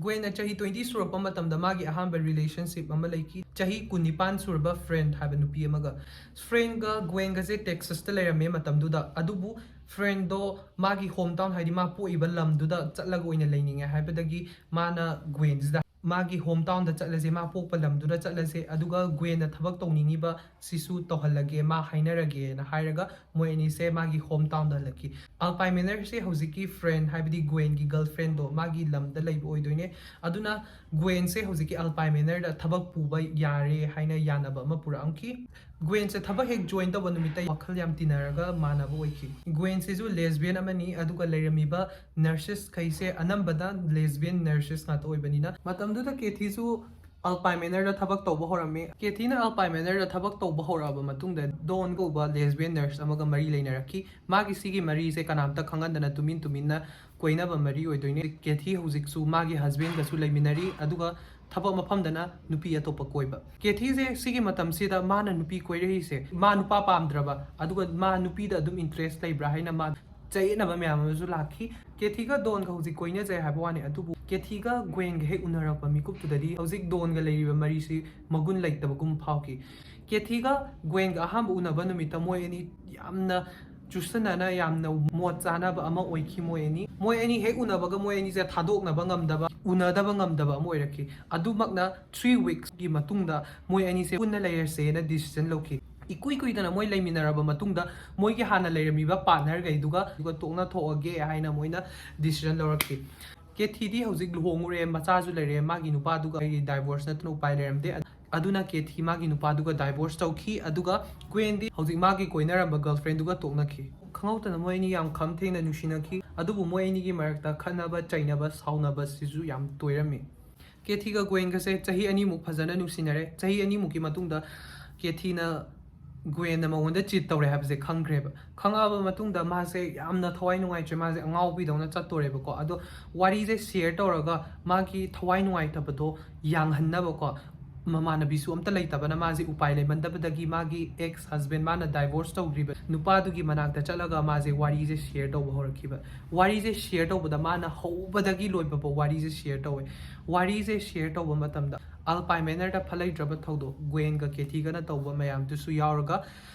ꯒ꯭ꯋꯦꯟꯅ ꯆꯍꯤ twenty ꯁꯨꯔꯛꯄ ꯃꯇꯝꯗ ꯃꯥꯒꯤ ꯑꯍꯥꯟꯕ relationship ꯑꯃ ꯂꯩꯈꯤ꯫ ꯆꯍꯤ ꯀꯨꯟꯅꯤꯄꯥꯟ ꯁꯨꯔꯕ ꯐ꯭ꯔꯦꯟ ꯍꯥꯏꯕ ꯅꯨꯄꯤ ꯑꯃꯒ꯫ ꯐ꯭ꯔꯦꯟꯒ ꯒ꯭ꯋꯦꯟꯒꯁꯦ Texasꯇ ꯂꯩꯔꯝꯃꯦ ꯃꯇꯝꯗꯨꯗ꯫ ꯑꯗꯨꯕꯨ ꯐ꯭ꯔꯦꯟꯗꯣ ꯃꯥꯒꯤ home town, ꯍꯥꯏꯗꯤ ꯃꯥ ꯄꯣꯛꯏꯕ ꯂꯝꯗꯨꯗ ꯆꯠꯂꯒ ꯑꯣꯏꯅ ꯂꯩꯅꯤꯡꯉꯦ ꯍꯥꯏꯕꯗꯒꯤ, ꯃꯥꯅ ꯒ꯭ꯋꯦꯟꯁꯤꯗ, "ꯃꯥꯒꯤ home townꯗ ꯆꯠꯂꯁꯦ, ꯃꯥ ꯄꯣꯛꯄ ꯂꯝꯗꯨꯗ ꯆꯠꯂꯁꯦ, ꯑꯗꯨꯒ ꯒ꯭ꯋꯦꯟꯅ ꯊꯕꯛ ꯇꯧꯅꯤꯡꯉꯤꯕ ꯁꯤꯁꯨ ꯇꯧꯍꯜꯂꯒꯦ, ꯃꯥ ꯍꯥꯏꯅꯔꯒꯦꯅ" ꯍꯥꯏꯔꯒ, ꯃꯣꯏ ꯑꯅꯤꯁꯦ ꯃꯥꯒꯤ home townꯗ ꯍꯜꯂꯛꯈꯤ꯫ Alpine Manorꯁꯦ ꯍꯧꯖꯤꯛꯀꯤ ꯐ꯭ꯔꯦꯟ, ꯍꯥꯏꯕꯗꯤ ꯒ꯭ꯋꯦꯟꯒꯤ girlfriendꯗꯣ, ꯃꯥꯒꯤ ꯂꯝꯗ ꯂꯩꯕ ꯑꯣꯏꯗꯣꯏꯅꯦ꯫ ꯑꯗꯨꯅ ꯒ꯭ꯋꯦꯟꯁꯦ ꯍꯧꯖꯤꯛꯀꯤ Alpine Manorꯗ ꯊꯕꯛ ꯄꯨꯕ ꯌꯥꯔꯦ ꯍꯥꯏꯅ ꯌꯥꯅꯕ ꯑꯃ ꯄꯨꯔꯛꯑꯝꯈꯤ꯫ ꯒ꯭ꯋꯦꯟꯁꯦ ꯊꯕꯛ ꯍꯦꯛ join ꯇꯧꯕ ꯅꯨꯃꯤꯠꯇ ꯋꯥꯈꯜ ꯌꯥꯝ ꯇꯤꯟꯅꯔꯒ ꯃꯥꯟꯅꯕ ꯑꯣꯏꯈꯤ꯫ ꯒ꯭ꯋꯦꯟꯁꯤꯁꯨ lesbian ꯑꯃꯅꯤ, ꯑꯗꯨꯒ ꯂꯩꯔꯝꯃꯤꯕ nurses ꯈꯩꯁꯦ ꯑꯅꯝꯕꯗ lesbian nurses ꯉꯥꯛꯇ ꯑꯣꯏꯕꯅꯤꯅ, ꯃꯇꯝꯗꯨꯗ ꯀꯦꯊꯤꯁꯨ Alpine Manorꯗ ꯊꯕꯛ ꯇꯧꯕ ꯍꯧꯔꯝꯃꯤ꯫ ꯀꯦꯊꯤꯅ Alpine Manorꯗ ꯊꯕꯛ ꯇꯧꯕ ꯍꯧꯔꯛꯑꯕ ꯃꯇꯨꯡꯗ, ꯗꯣꯟ ꯀꯧꯕ lesbian nurse ꯑꯃꯒ ꯃꯔꯤ ꯂꯩꯅꯔꯛꯈꯤ꯫ ꯃꯥꯒꯤ ꯁꯤꯒꯤ ꯃꯔꯤꯁꯦ ꯀꯅꯥꯝꯇ ꯈꯪꯍꯟꯗꯅ ꯇꯨꯃꯤꯟ ꯇꯨꯃꯤꯟꯅ ꯀꯣꯏꯅꯕ ꯃꯔꯤ ꯑꯣꯏꯗꯣꯏꯅꯦ꯫ ꯀꯦꯊꯤ ꯍꯧꯖꯤꯛꯁꯨ ꯃꯥꯒꯤ husbandꯒꯁꯨ ꯂꯩꯃꯤꯟꯅꯔꯤ, ꯑꯗꯨꯒ ꯊꯕꯛ ꯃꯐꯝꯗꯅ ꯅꯨꯄꯤ ꯑꯇꯣꯞꯄ ꯀꯣꯏꯕ꯫ ꯀꯦꯊꯤꯁꯦ ꯁꯤꯒꯤ ꯃꯇꯝꯁꯤꯗ ꯃꯥꯅ ꯅꯨꯄꯤ ꯀꯣꯏꯔꯛꯏꯁꯦ, ꯃꯥ ꯅꯨꯄꯥ ꯄꯥꯝꯗ꯭ꯔꯕ, ꯑꯗꯨꯒ ꯃꯥ ꯅꯨꯄꯤꯗ ꯑꯗꯨꯝ interest ꯂꯩꯕ꯭ꯔꯥ ꯍꯥꯏꯅ ꯃꯥ ꯆꯌꯦꯠꯅꯕ ꯃꯌꯥꯝ ꯑꯃꯁꯨ ꯂꯥꯛꯈꯤ꯫ ꯀꯦꯊꯤꯒ ꯗꯣꯟꯒ ꯍꯧꯖꯤꯛ ꯀꯣꯏꯅꯖꯩ ꯍꯥꯏꯕ ꯋꯥꯅꯤ, ꯑꯗꯨꯕꯨ ꯀꯦꯊꯤꯒ ꯒ꯭ꯋꯦꯟꯒ ꯍꯦꯛ ꯎꯅꯔꯛꯄ ꯃꯤꯀꯨꯞꯇꯨꯗꯗꯤ ꯍꯧꯖꯤꯛ ꯗꯣꯟꯒ ꯂꯩꯔꯤꯕ ꯃꯔꯤꯁꯤ ꯃꯒꯨꯟ ꯂꯩꯇꯕꯒꯨꯝ ꯐꯥꯎꯈꯤ꯫ ꯀꯦꯊꯤꯒ ꯒ꯭ꯋꯦꯟꯒ ꯑꯍꯥꯟꯕ ꯎꯅꯕ ꯅꯨꯃꯤꯠꯇ ꯃꯣꯏ ꯑꯅꯤ ꯌꯥꯝꯅ ꯆꯨꯁꯟꯅꯅ, ꯌꯥꯝꯅ ꯃꯣꯠ ꯆꯥꯅꯕ ꯑꯃ ꯑꯣꯏꯈꯤ ꯃꯣꯏ ꯑꯅꯤ꯫ ꯃꯣꯏ ꯑꯅꯤ ꯍꯦꯛ ꯎꯅꯕꯒ ꯃꯣꯏ ꯑꯅꯤꯁꯦ ꯊꯥꯗꯣꯛꯅꯕ ꯉꯝꯗꯕ, ꯎꯅꯗꯕ ꯉꯝꯗꯕ ꯑꯃ ꯑꯣꯏꯔꯛꯈꯤ꯫ ꯑꯗꯨꯃꯛꯅ three weeksꯀꯤ ꯃꯇꯨꯡꯗ ꯃꯣꯏ ꯑꯅꯤꯁꯦ ꯄꯨꯟꯅ ꯂꯩꯔꯁꯦꯅ decision ꯂꯧꯈꯤ꯫ ꯏꯀꯨꯏ ꯀꯨꯏꯗꯅ ꯃꯣꯏ ꯂꯩꯃꯤꯟꯅꯔꯕ ꯃꯇꯨꯡꯗ ꯃꯣꯏꯒꯤ ꯍꯥꯟꯅ ꯂꯩꯔꯝꯃꯤꯕ partnerꯈꯩꯗꯨꯒ, ꯑꯗꯨꯒ ꯇꯣꯛꯅ ꯊꯣꯛꯑꯒꯦ ꯍꯥꯏꯅ ꯃꯣꯏꯅ decision ꯂꯧꯔꯛꯈꯤ꯫ ꯀꯦꯊꯤꯗꯤ ꯍꯧꯖꯤꯛ ꯂꯨꯍꯣꯡꯉꯨꯔꯦ, ꯃꯆꯥꯁꯨ ꯂꯩꯔꯦ, ꯃꯥꯒꯤ ꯅꯨꯄꯥꯗꯨꯒ ꯑꯩꯒꯤ divorce ꯅꯠꯇꯅ ꯎꯄꯥꯏ ꯂꯩꯔꯝꯗꯦ꯫ ꯑꯗꯨꯅ ꯀꯦꯊꯤ ꯃꯥꯒꯤ ꯅꯨꯄꯥꯗꯨꯒ divorce ꯇꯧꯈꯤ꯫ ꯑꯗꯨꯒ ꯒ꯭ꯋꯦꯟꯗꯤ ꯍꯧꯖꯤꯛ ꯃꯥꯒꯤ ꯀꯣꯏꯅꯔꯝꯕ girlfriend ꯗꯨꯒ ꯇꯣꯛꯅꯈꯤ꯫ ꯈꯪꯍꯧꯗꯅ ꯃꯣꯏ ꯑꯅꯤ ꯌꯥꯝ ꯈꯝ ꯊꯦꯡꯅ ꯅꯨꯡꯁꯤꯅꯈꯤ꯫ ꯑꯗꯨꯕꯨ ꯃꯣꯏ ꯑꯅꯤꯒꯤ ꯃꯔꯛꯇ ꯈꯠꯅꯕ ꯆꯩꯅꯕ ꯁꯥꯎꯅꯕ ꯁꯤꯁꯨ ꯌꯥꯝ ꯇꯣꯏꯔꯝꯃꯤ꯫ ꯀꯦꯊꯤꯒ ꯒ꯭ꯋꯦꯟꯒꯁꯦ ꯆꯍꯤ ꯑꯅꯤꯃꯨꯛ ꯐꯖꯅ ꯅꯨꯡꯁꯤꯅꯔꯦ꯫ ꯆꯍꯤ ꯑꯅꯤꯃꯨꯛꯀꯤ ꯃꯇꯨꯡꯗ ꯀꯦꯊꯤꯅ ꯒ꯭ꯋꯦꯟꯅ ꯃꯉꯣꯟꯗ cheat ꯇꯧꯔꯦ ꯍꯥꯏꯕꯁꯦ ꯈꯪꯈ꯭ꯔꯦꯕ꯫ ꯈꯪꯉꯛꯑꯕ ꯃꯇꯨꯡꯗ ꯃꯥꯁꯦ ꯌꯥꯝꯅ ꯊꯋꯥꯏ ꯅꯨꯡꯉꯥꯏꯇ꯭ꯔꯦ, ꯃꯥꯁꯦ ꯑꯉꯥꯎꯕꯤꯗꯧꯅ ꯆꯠꯇꯣꯔꯦꯕꯀꯣ꯫ ꯑꯗꯣ ꯋꯥꯔꯤꯁꯦ share ꯇꯧꯔꯒ ꯃꯥꯒꯤ ꯊꯋꯥꯏ ꯅꯨꯡꯉꯥꯏꯇꯕꯗꯣ ꯌꯥꯡꯍꯟꯅꯕꯀꯣ, ꯃꯃꯥꯟꯅꯕꯤꯁꯨ ꯑꯝꯇ ꯂꯩꯇꯕꯅ ꯃꯥꯁꯦ ꯎꯄꯥꯏ ꯂꯩꯃꯟꯗꯕꯗꯒꯤ ꯃꯥꯒꯤ ex husband, ꯃꯥꯅ divorce ꯇꯧꯈ꯭ꯔꯤꯕ ꯅꯨꯄꯥꯗꯨꯒꯤ ꯃꯅꯥꯛꯇ ꯆꯠꯂꯒ ꯃꯥꯁꯦ ꯋꯥꯔꯤꯁꯦ share ꯇꯧꯕ ꯍꯧꯔꯛꯈꯤꯕ꯫ ꯋꯥꯔꯤꯁꯦ share ꯇꯧꯕꯗ ꯃꯥꯅ ꯍꯧꯕꯗꯒꯤ ꯂꯣꯏꯕꯐꯥꯎ ꯋꯥꯔꯤꯁꯦ share ꯇꯧꯋꯦ꯫ ꯋꯥꯔꯤꯁꯦ share ꯇꯧꯕ ꯃꯇꯝꯗ Alpine Manor ꯗ ꯐꯠꯂꯩꯇ꯭ꯔꯕ ꯊꯧꯗꯣꯛ, ꯒ꯭ꯋꯦꯟꯒ ꯀꯦꯊꯤꯒꯅ ꯇꯧꯕ ꯃꯌꯥꯝꯗꯨꯁꯨ ꯌꯥꯎꯔꯒ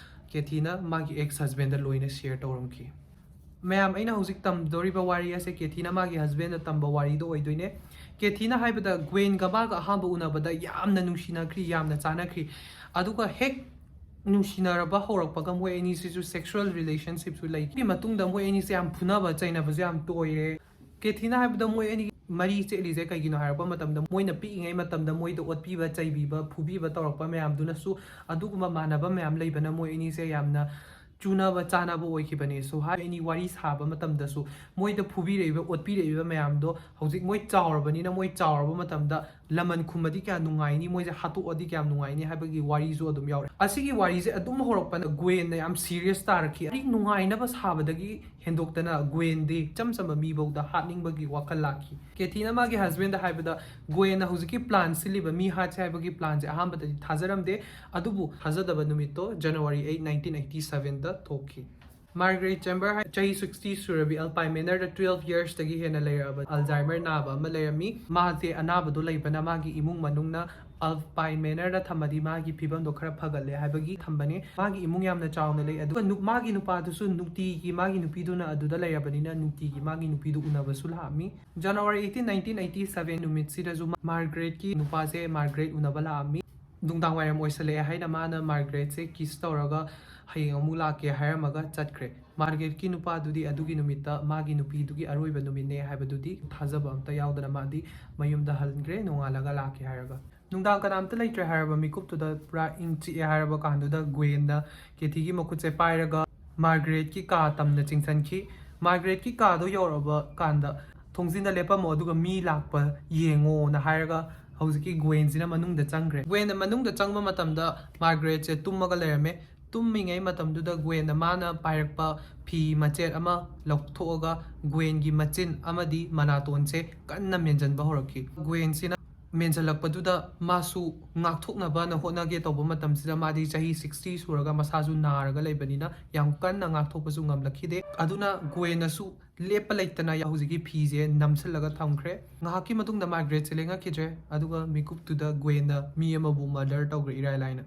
ꯀꯦꯊꯤꯅ ꯃꯥꯒꯤ ex husband ꯗ ꯂꯣꯏꯅ share ꯇꯧꯔꯝꯈꯤ꯫ ꯃꯌꯥꯝ, ꯑꯩꯅ ꯍꯧꯖꯤꯛ ꯇꯝꯗꯧꯔꯤꯕ ꯋꯥꯔꯤ ꯑꯁꯦ ꯀꯦꯊꯤꯅ ꯃꯥꯒꯤ husband ꯗ ꯇꯝꯕ ꯋꯥꯔꯤꯗꯣ ꯑꯣꯏꯗꯣꯏꯅꯦ꯫ ꯀꯦꯊꯤꯅ ꯍꯥꯏꯕꯗ ꯒ꯭ꯋꯦꯟꯒ ꯃꯥꯒ ꯑꯍꯥꯟꯕ ꯎꯅꯕꯗ ꯌꯥꯝꯅ ꯅꯨꯡꯁꯤꯅꯈ꯭ꯔꯤ, ꯌꯥꯝꯅ ꯆꯥꯟꯅꯈ꯭ꯔꯤ꯫ ꯑꯗꯨꯒ ꯍꯦꯛ ꯅꯨꯡꯁꯤꯅꯔꯕ ꯍꯧꯔꯛꯄꯒ ꯃꯣꯏ ꯑꯅꯤꯁꯤꯁꯨ sexual relationship ꯁꯨ ꯂꯩꯈꯤ꯫ ꯃꯇꯨꯡꯗ ꯃꯣꯏ ꯑꯅꯤꯁꯦ ꯌꯥꯝ ꯐꯨꯅꯕ ꯆꯩꯅꯕꯁꯨ ꯌꯥꯝ ꯇꯣꯏꯔꯦ꯫ ꯀꯦꯊꯤꯅ ꯍꯥꯏꯕꯗ ꯃꯣꯏ ꯑꯅꯤ ꯃꯔꯤ ꯆꯦꯠꯂꯤꯁꯦ ꯀꯩꯒꯤꯅꯣ ꯍꯥꯏꯔꯛꯄ ꯃꯇꯝꯗ, ꯃꯣꯏꯅ ꯄꯤꯛꯏꯉꯩ ꯃꯇꯝꯗ ꯃꯣꯏꯗ ꯑꯣꯠꯄꯤꯕ, ꯆꯩꯕꯤꯕ, ꯐꯨꯕꯤꯕ ꯇꯧꯔꯛꯄ ꯃꯌꯥꯝꯗꯨꯅꯁꯨ ꯑꯗꯨꯒꯨꯝꯕ ꯃꯥꯟꯅꯕ ꯃꯌꯥꯝ ꯂꯩꯕꯅ ꯃꯣꯏ ꯑꯅꯤꯁꯦ ꯌꯥꯝꯅ ꯆꯨꯅꯕ ꯆꯥꯅꯕ ꯑꯣꯏꯈꯤꯕꯅꯤ꯫ So ꯍꯥꯏ ꯑꯅꯤ ꯋꯥꯔꯤ ꯁꯥꯕ ꯃꯇꯝꯗꯁꯨ ꯃꯣꯏꯗ ꯐꯨꯕꯤꯔꯛꯏꯕ, ꯑꯣꯠꯄꯤꯔꯛꯏꯕ ꯃꯌꯥꯝꯗꯣ ꯍꯧꯖꯤꯛ ꯃꯣꯏ ꯆꯥꯎꯔꯕꯅꯤꯅ, ꯃꯣꯏ ꯆꯥꯎꯔꯕ ꯃꯇꯝꯗ ꯂꯃꯟ ꯈꯨꯝꯃꯗꯤ ꯀꯌꯥ ꯅꯨꯡꯉꯥꯏꯅꯤ, ꯃꯣꯏꯁꯦ ꯍꯥꯠꯇꯣꯛꯑꯗꯤ ꯀꯌꯥꯝ ꯅꯨꯡꯉꯥꯏꯅꯤ ꯍꯥꯏꯕꯒꯤ ꯋꯥꯔꯤꯁꯨ ꯑꯗꯨꯝ ꯌꯥꯎꯔꯦ꯫ ꯑꯁꯤꯒꯤ ꯋꯥꯔꯤꯁꯦ ꯑꯗꯨꯝ ꯍꯧꯔꯛꯄꯗ ꯒ꯭ꯋꯦꯟꯅ ꯌꯥꯝ serious ꯇꯥꯔꯛꯈꯤ꯫ ꯑꯩ ꯅꯨꯡꯉꯥꯏꯅꯕ ꯁꯥꯕꯗꯒꯤ ꯍꯦꯟꯗꯣꯛꯇꯅ ꯒ꯭ꯋꯦꯟꯗꯤ ꯏꯆꯝ ꯆꯝꯕ ꯃꯤꯐꯧꯗ ꯍꯥꯠꯅꯤꯡꯕꯒꯤ ꯋꯥꯈꯜ ꯂꯥꯛꯈꯤ꯫ ꯀꯦꯊꯤꯅ ꯃꯥꯒꯤ husband ꯗ ꯍꯥꯏꯕꯗ, ꯒ꯭ꯋꯦꯟꯅ ꯍꯧꯖꯤꯛꯀꯤ plan ꯁꯤꯜꯂꯤꯕ ꯃꯤ ꯍꯥꯠꯁꯦ ꯍꯥꯏꯕꯒꯤ plan ꯁꯦ ꯑꯍꯥꯟꯕꯗꯗꯤ ꯊꯥꯖꯔꯝꯗꯦ, ꯑꯗꯨꯕꯨ ꯊꯥꯖꯗꯕ ꯅꯨꯃꯤꯠꯇꯣ January eight, nineteen eighty seven ꯗ ꯊꯣꯛꯈꯤ꯫ ꯃꯥꯔꯒꯔꯦꯠ ꯆꯦꯝꯕꯔ ꯍꯥꯏ-, ꯆꯍꯤ sixty ꯁꯨꯔꯕꯤ, Alpine Manor ꯗ twelve years ꯇꯒꯤ ꯍꯦꯟꯅ ꯂꯩꯔꯛꯑꯕ Alzheimer ꯅꯥꯕ ꯑꯃ ꯂꯩꯔꯝꯃꯤ꯫ ꯃꯥꯁꯦ ꯑꯅꯥꯕꯗꯣ ꯂꯩꯕꯅ ꯃꯥꯒꯤ ꯏꯃꯨꯡ ꯃꯅꯨꯡꯅ Alpine Manor ꯗ ꯊꯝꯃꯗꯤ ꯃꯥꯒꯤ ꯐꯤꯕꯝꯗꯣ ꯈꯔ ꯐꯒꯠꯂꯦ ꯍꯥꯏꯕꯒꯤ ꯊꯝꯕꯅꯦ꯫ ꯃꯥꯒꯤ ꯏꯃꯨꯡ ꯌꯥꯝꯅ ꯆꯥꯎꯅ ꯂꯩ, ꯑꯗꯨꯒ ꯅꯨ-, ꯃꯥꯒꯤ ꯅꯨꯄꯥꯗꯨꯁꯨ ꯅꯨꯡꯇꯤꯒꯤ ꯃꯥꯒꯤ ꯅꯨꯄꯤꯗꯨꯅ ꯑꯗꯨꯗ ꯂꯩꯔꯕꯅꯤꯅ ꯅꯨꯡꯇꯤꯒꯤ ꯃꯥꯒꯤ ꯅꯨꯄꯤꯗꯨ ꯎꯅꯕꯁꯨ ꯂꯥꯛꯑꯝꯃꯤ꯫ January eighteen, nineteen eighty seven ꯅꯨꯃꯤꯠꯁꯤꯗꯁꯨ ꯃꯥꯔꯒꯔꯦꯠꯀꯤ ꯅꯨꯄꯥꯁꯦ ꯃꯥꯔꯒꯔꯦꯠ ꯎꯅꯕ ꯂꯥꯛꯑꯝꯃꯤ꯫ ꯅꯨꯡꯗꯥꯡ ꯋꯥꯏꯔꯝ ꯑꯣꯏꯁꯜꯂꯛꯑꯦ ꯍꯥꯏꯅ ꯃꯥꯅ ꯃꯥꯔꯒꯔꯦꯠꯁꯦ kiss ꯇꯧꯔꯒ ꯍꯌꯦꯡ ꯑꯃꯨꯛ ꯂꯥꯛꯀꯦ ꯍꯥꯏꯔꯝꯃꯒ ꯆꯠꯈ꯭ꯔꯦ꯫ ꯃꯥꯔꯒꯔꯦꯠꯀꯤ ꯅꯨꯄꯥꯗꯨꯗꯤ ꯑꯗꯨꯒꯤ ꯅꯨꯃꯤꯠꯇ ꯃꯥꯒꯤ ꯅꯨꯄꯤꯗꯨꯒꯤ ꯑꯔꯣꯏꯕ ꯅꯨꯃꯤꯠꯅꯦ ꯍꯥꯏꯕꯗꯨꯗꯤ ꯊꯥꯖꯕ ꯑꯝꯇ ꯌꯥꯎꯗꯅ ꯃꯥꯗꯤ ꯃꯌꯨꯝꯗ ꯍꯟꯈ꯭ꯔꯦ, ꯅꯣꯡꯉꯥꯜꯂꯒ ꯂꯥꯛꯀꯦ ꯍꯥꯏꯔꯒ꯫ ꯅꯨꯡꯗꯥꯡ ꯀꯅꯥꯝꯇ ꯂꯩꯇ꯭ꯔꯦ ꯍꯥꯏꯔꯕ ꯃꯤꯀꯨꯞꯇꯨꯗ ꯄꯨꯔꯥ ꯏꯪ ꯆꯤꯛꯑꯦ ꯍꯥꯏꯔꯕ ꯀꯥꯟꯗꯨꯗ ꯒ꯭ꯋꯦꯟꯅ ꯀꯦꯊꯤꯒꯤ ꯃꯈꯨꯠꯁꯦ ꯄꯥꯏꯔꯒ ꯃꯥꯔꯒꯔꯦꯠꯀꯤ ꯀꯥ ꯇꯝꯅ ꯆꯤꯡꯁꯤꯟꯈꯤ꯫ ꯃꯥꯔꯒꯔꯦꯠꯀꯤ ꯀꯥꯗꯣ ꯌꯧꯔꯛꯑꯕ ꯀꯥꯟꯗ "ꯊꯣꯡꯖꯤꯟꯗ ꯂꯦꯞꯄꯝꯃꯣ ꯑꯗꯨꯒ ꯃꯤ ꯂꯥꯛꯄ ꯌꯦꯡꯉꯣꯅ" ꯍꯥꯏꯔꯒ ꯍꯧꯖꯤꯛꯀꯤ ꯒ꯭ꯋꯦꯟꯁꯤꯅ ꯃꯅꯨꯡꯗ ꯆꯪꯈ꯭ꯔꯦ꯫ ꯒ꯭ꯋꯦꯟꯅ ꯃꯅꯨꯡꯗ ꯆꯪꯕ ꯃꯇꯝꯗ ꯃꯥꯔꯒꯔꯦꯠꯁꯦ ꯇꯨꯝꯃꯒ ꯂꯩꯔꯝꯃꯦ꯫ ꯇꯨꯝꯃꯤꯉꯩ ꯃꯇꯝꯗꯨꯗ ꯒ꯭ꯋꯦꯟꯅ ꯃꯥꯅ ꯄꯥꯏꯔꯛꯄ ꯐꯤ ꯃꯆꯦꯠ ꯑꯃ ꯂꯧꯊꯣꯛꯑꯒ ꯒ꯭ꯋꯦꯟꯒꯤ ꯃꯆꯤꯟ ꯑꯃꯗꯤ ꯃꯅꯥꯇꯣꯟꯁꯦ ꯀꯟꯅ ꯃꯦꯟꯁꯤꯟꯕ ꯍꯧꯔꯛꯈꯤ꯫ ꯒ꯭ꯋꯦꯟꯁꯤꯅ ꯃꯦꯟꯁꯤꯜꯂꯛꯄꯗꯨꯗ ꯃꯥꯁꯨ ꯉꯥꯛꯊꯣꯛꯅꯕꯅ ꯍꯣꯠꯅꯒꯦ ꯇꯧꯕ ꯃꯇꯝꯁꯤꯗ ꯃꯥꯗꯤ ꯆꯍꯤ sixty ꯁꯨꯔꯒ ꯃꯁꯥꯁꯨ ꯅꯥꯔꯒ ꯂꯩꯕꯅꯤꯅ ꯌꯥꯝ ꯀꯟꯅ ꯉꯥꯛꯊꯣꯛꯄꯁꯨ ꯉꯝꯂꯛꯈꯤꯗꯦ꯫ ꯑꯗꯨꯅ ꯒ꯭ꯋꯦꯟꯅꯁꯨ ꯂꯦꯞꯄ ꯂꯩꯇꯅ ꯍꯧꯖꯤꯛꯀꯤ ꯐꯤꯁꯦ ꯅꯝꯁꯤꯜꯂꯒ ꯊꯝꯈ꯭ꯔꯦ꯫ ꯉꯥꯏꯍꯥꯛꯀꯤ ꯃꯇꯨꯡꯗ ꯃꯥꯔꯒꯔꯦꯠꯁꯦ ꯂꯦꯡꯉꯛꯈꯤꯗ꯭ꯔꯦ, ꯑꯗꯨꯒ ꯃꯤꯀꯨꯞꯇꯨꯗ ꯒ꯭ꯋꯦꯟꯅ ꯃꯤ ꯑꯃꯕꯨ ꯃꯔꯗꯔ ꯇꯧꯈ꯭ꯔꯦ ꯏꯔꯥꯏ ꯂꯥꯏꯅ꯫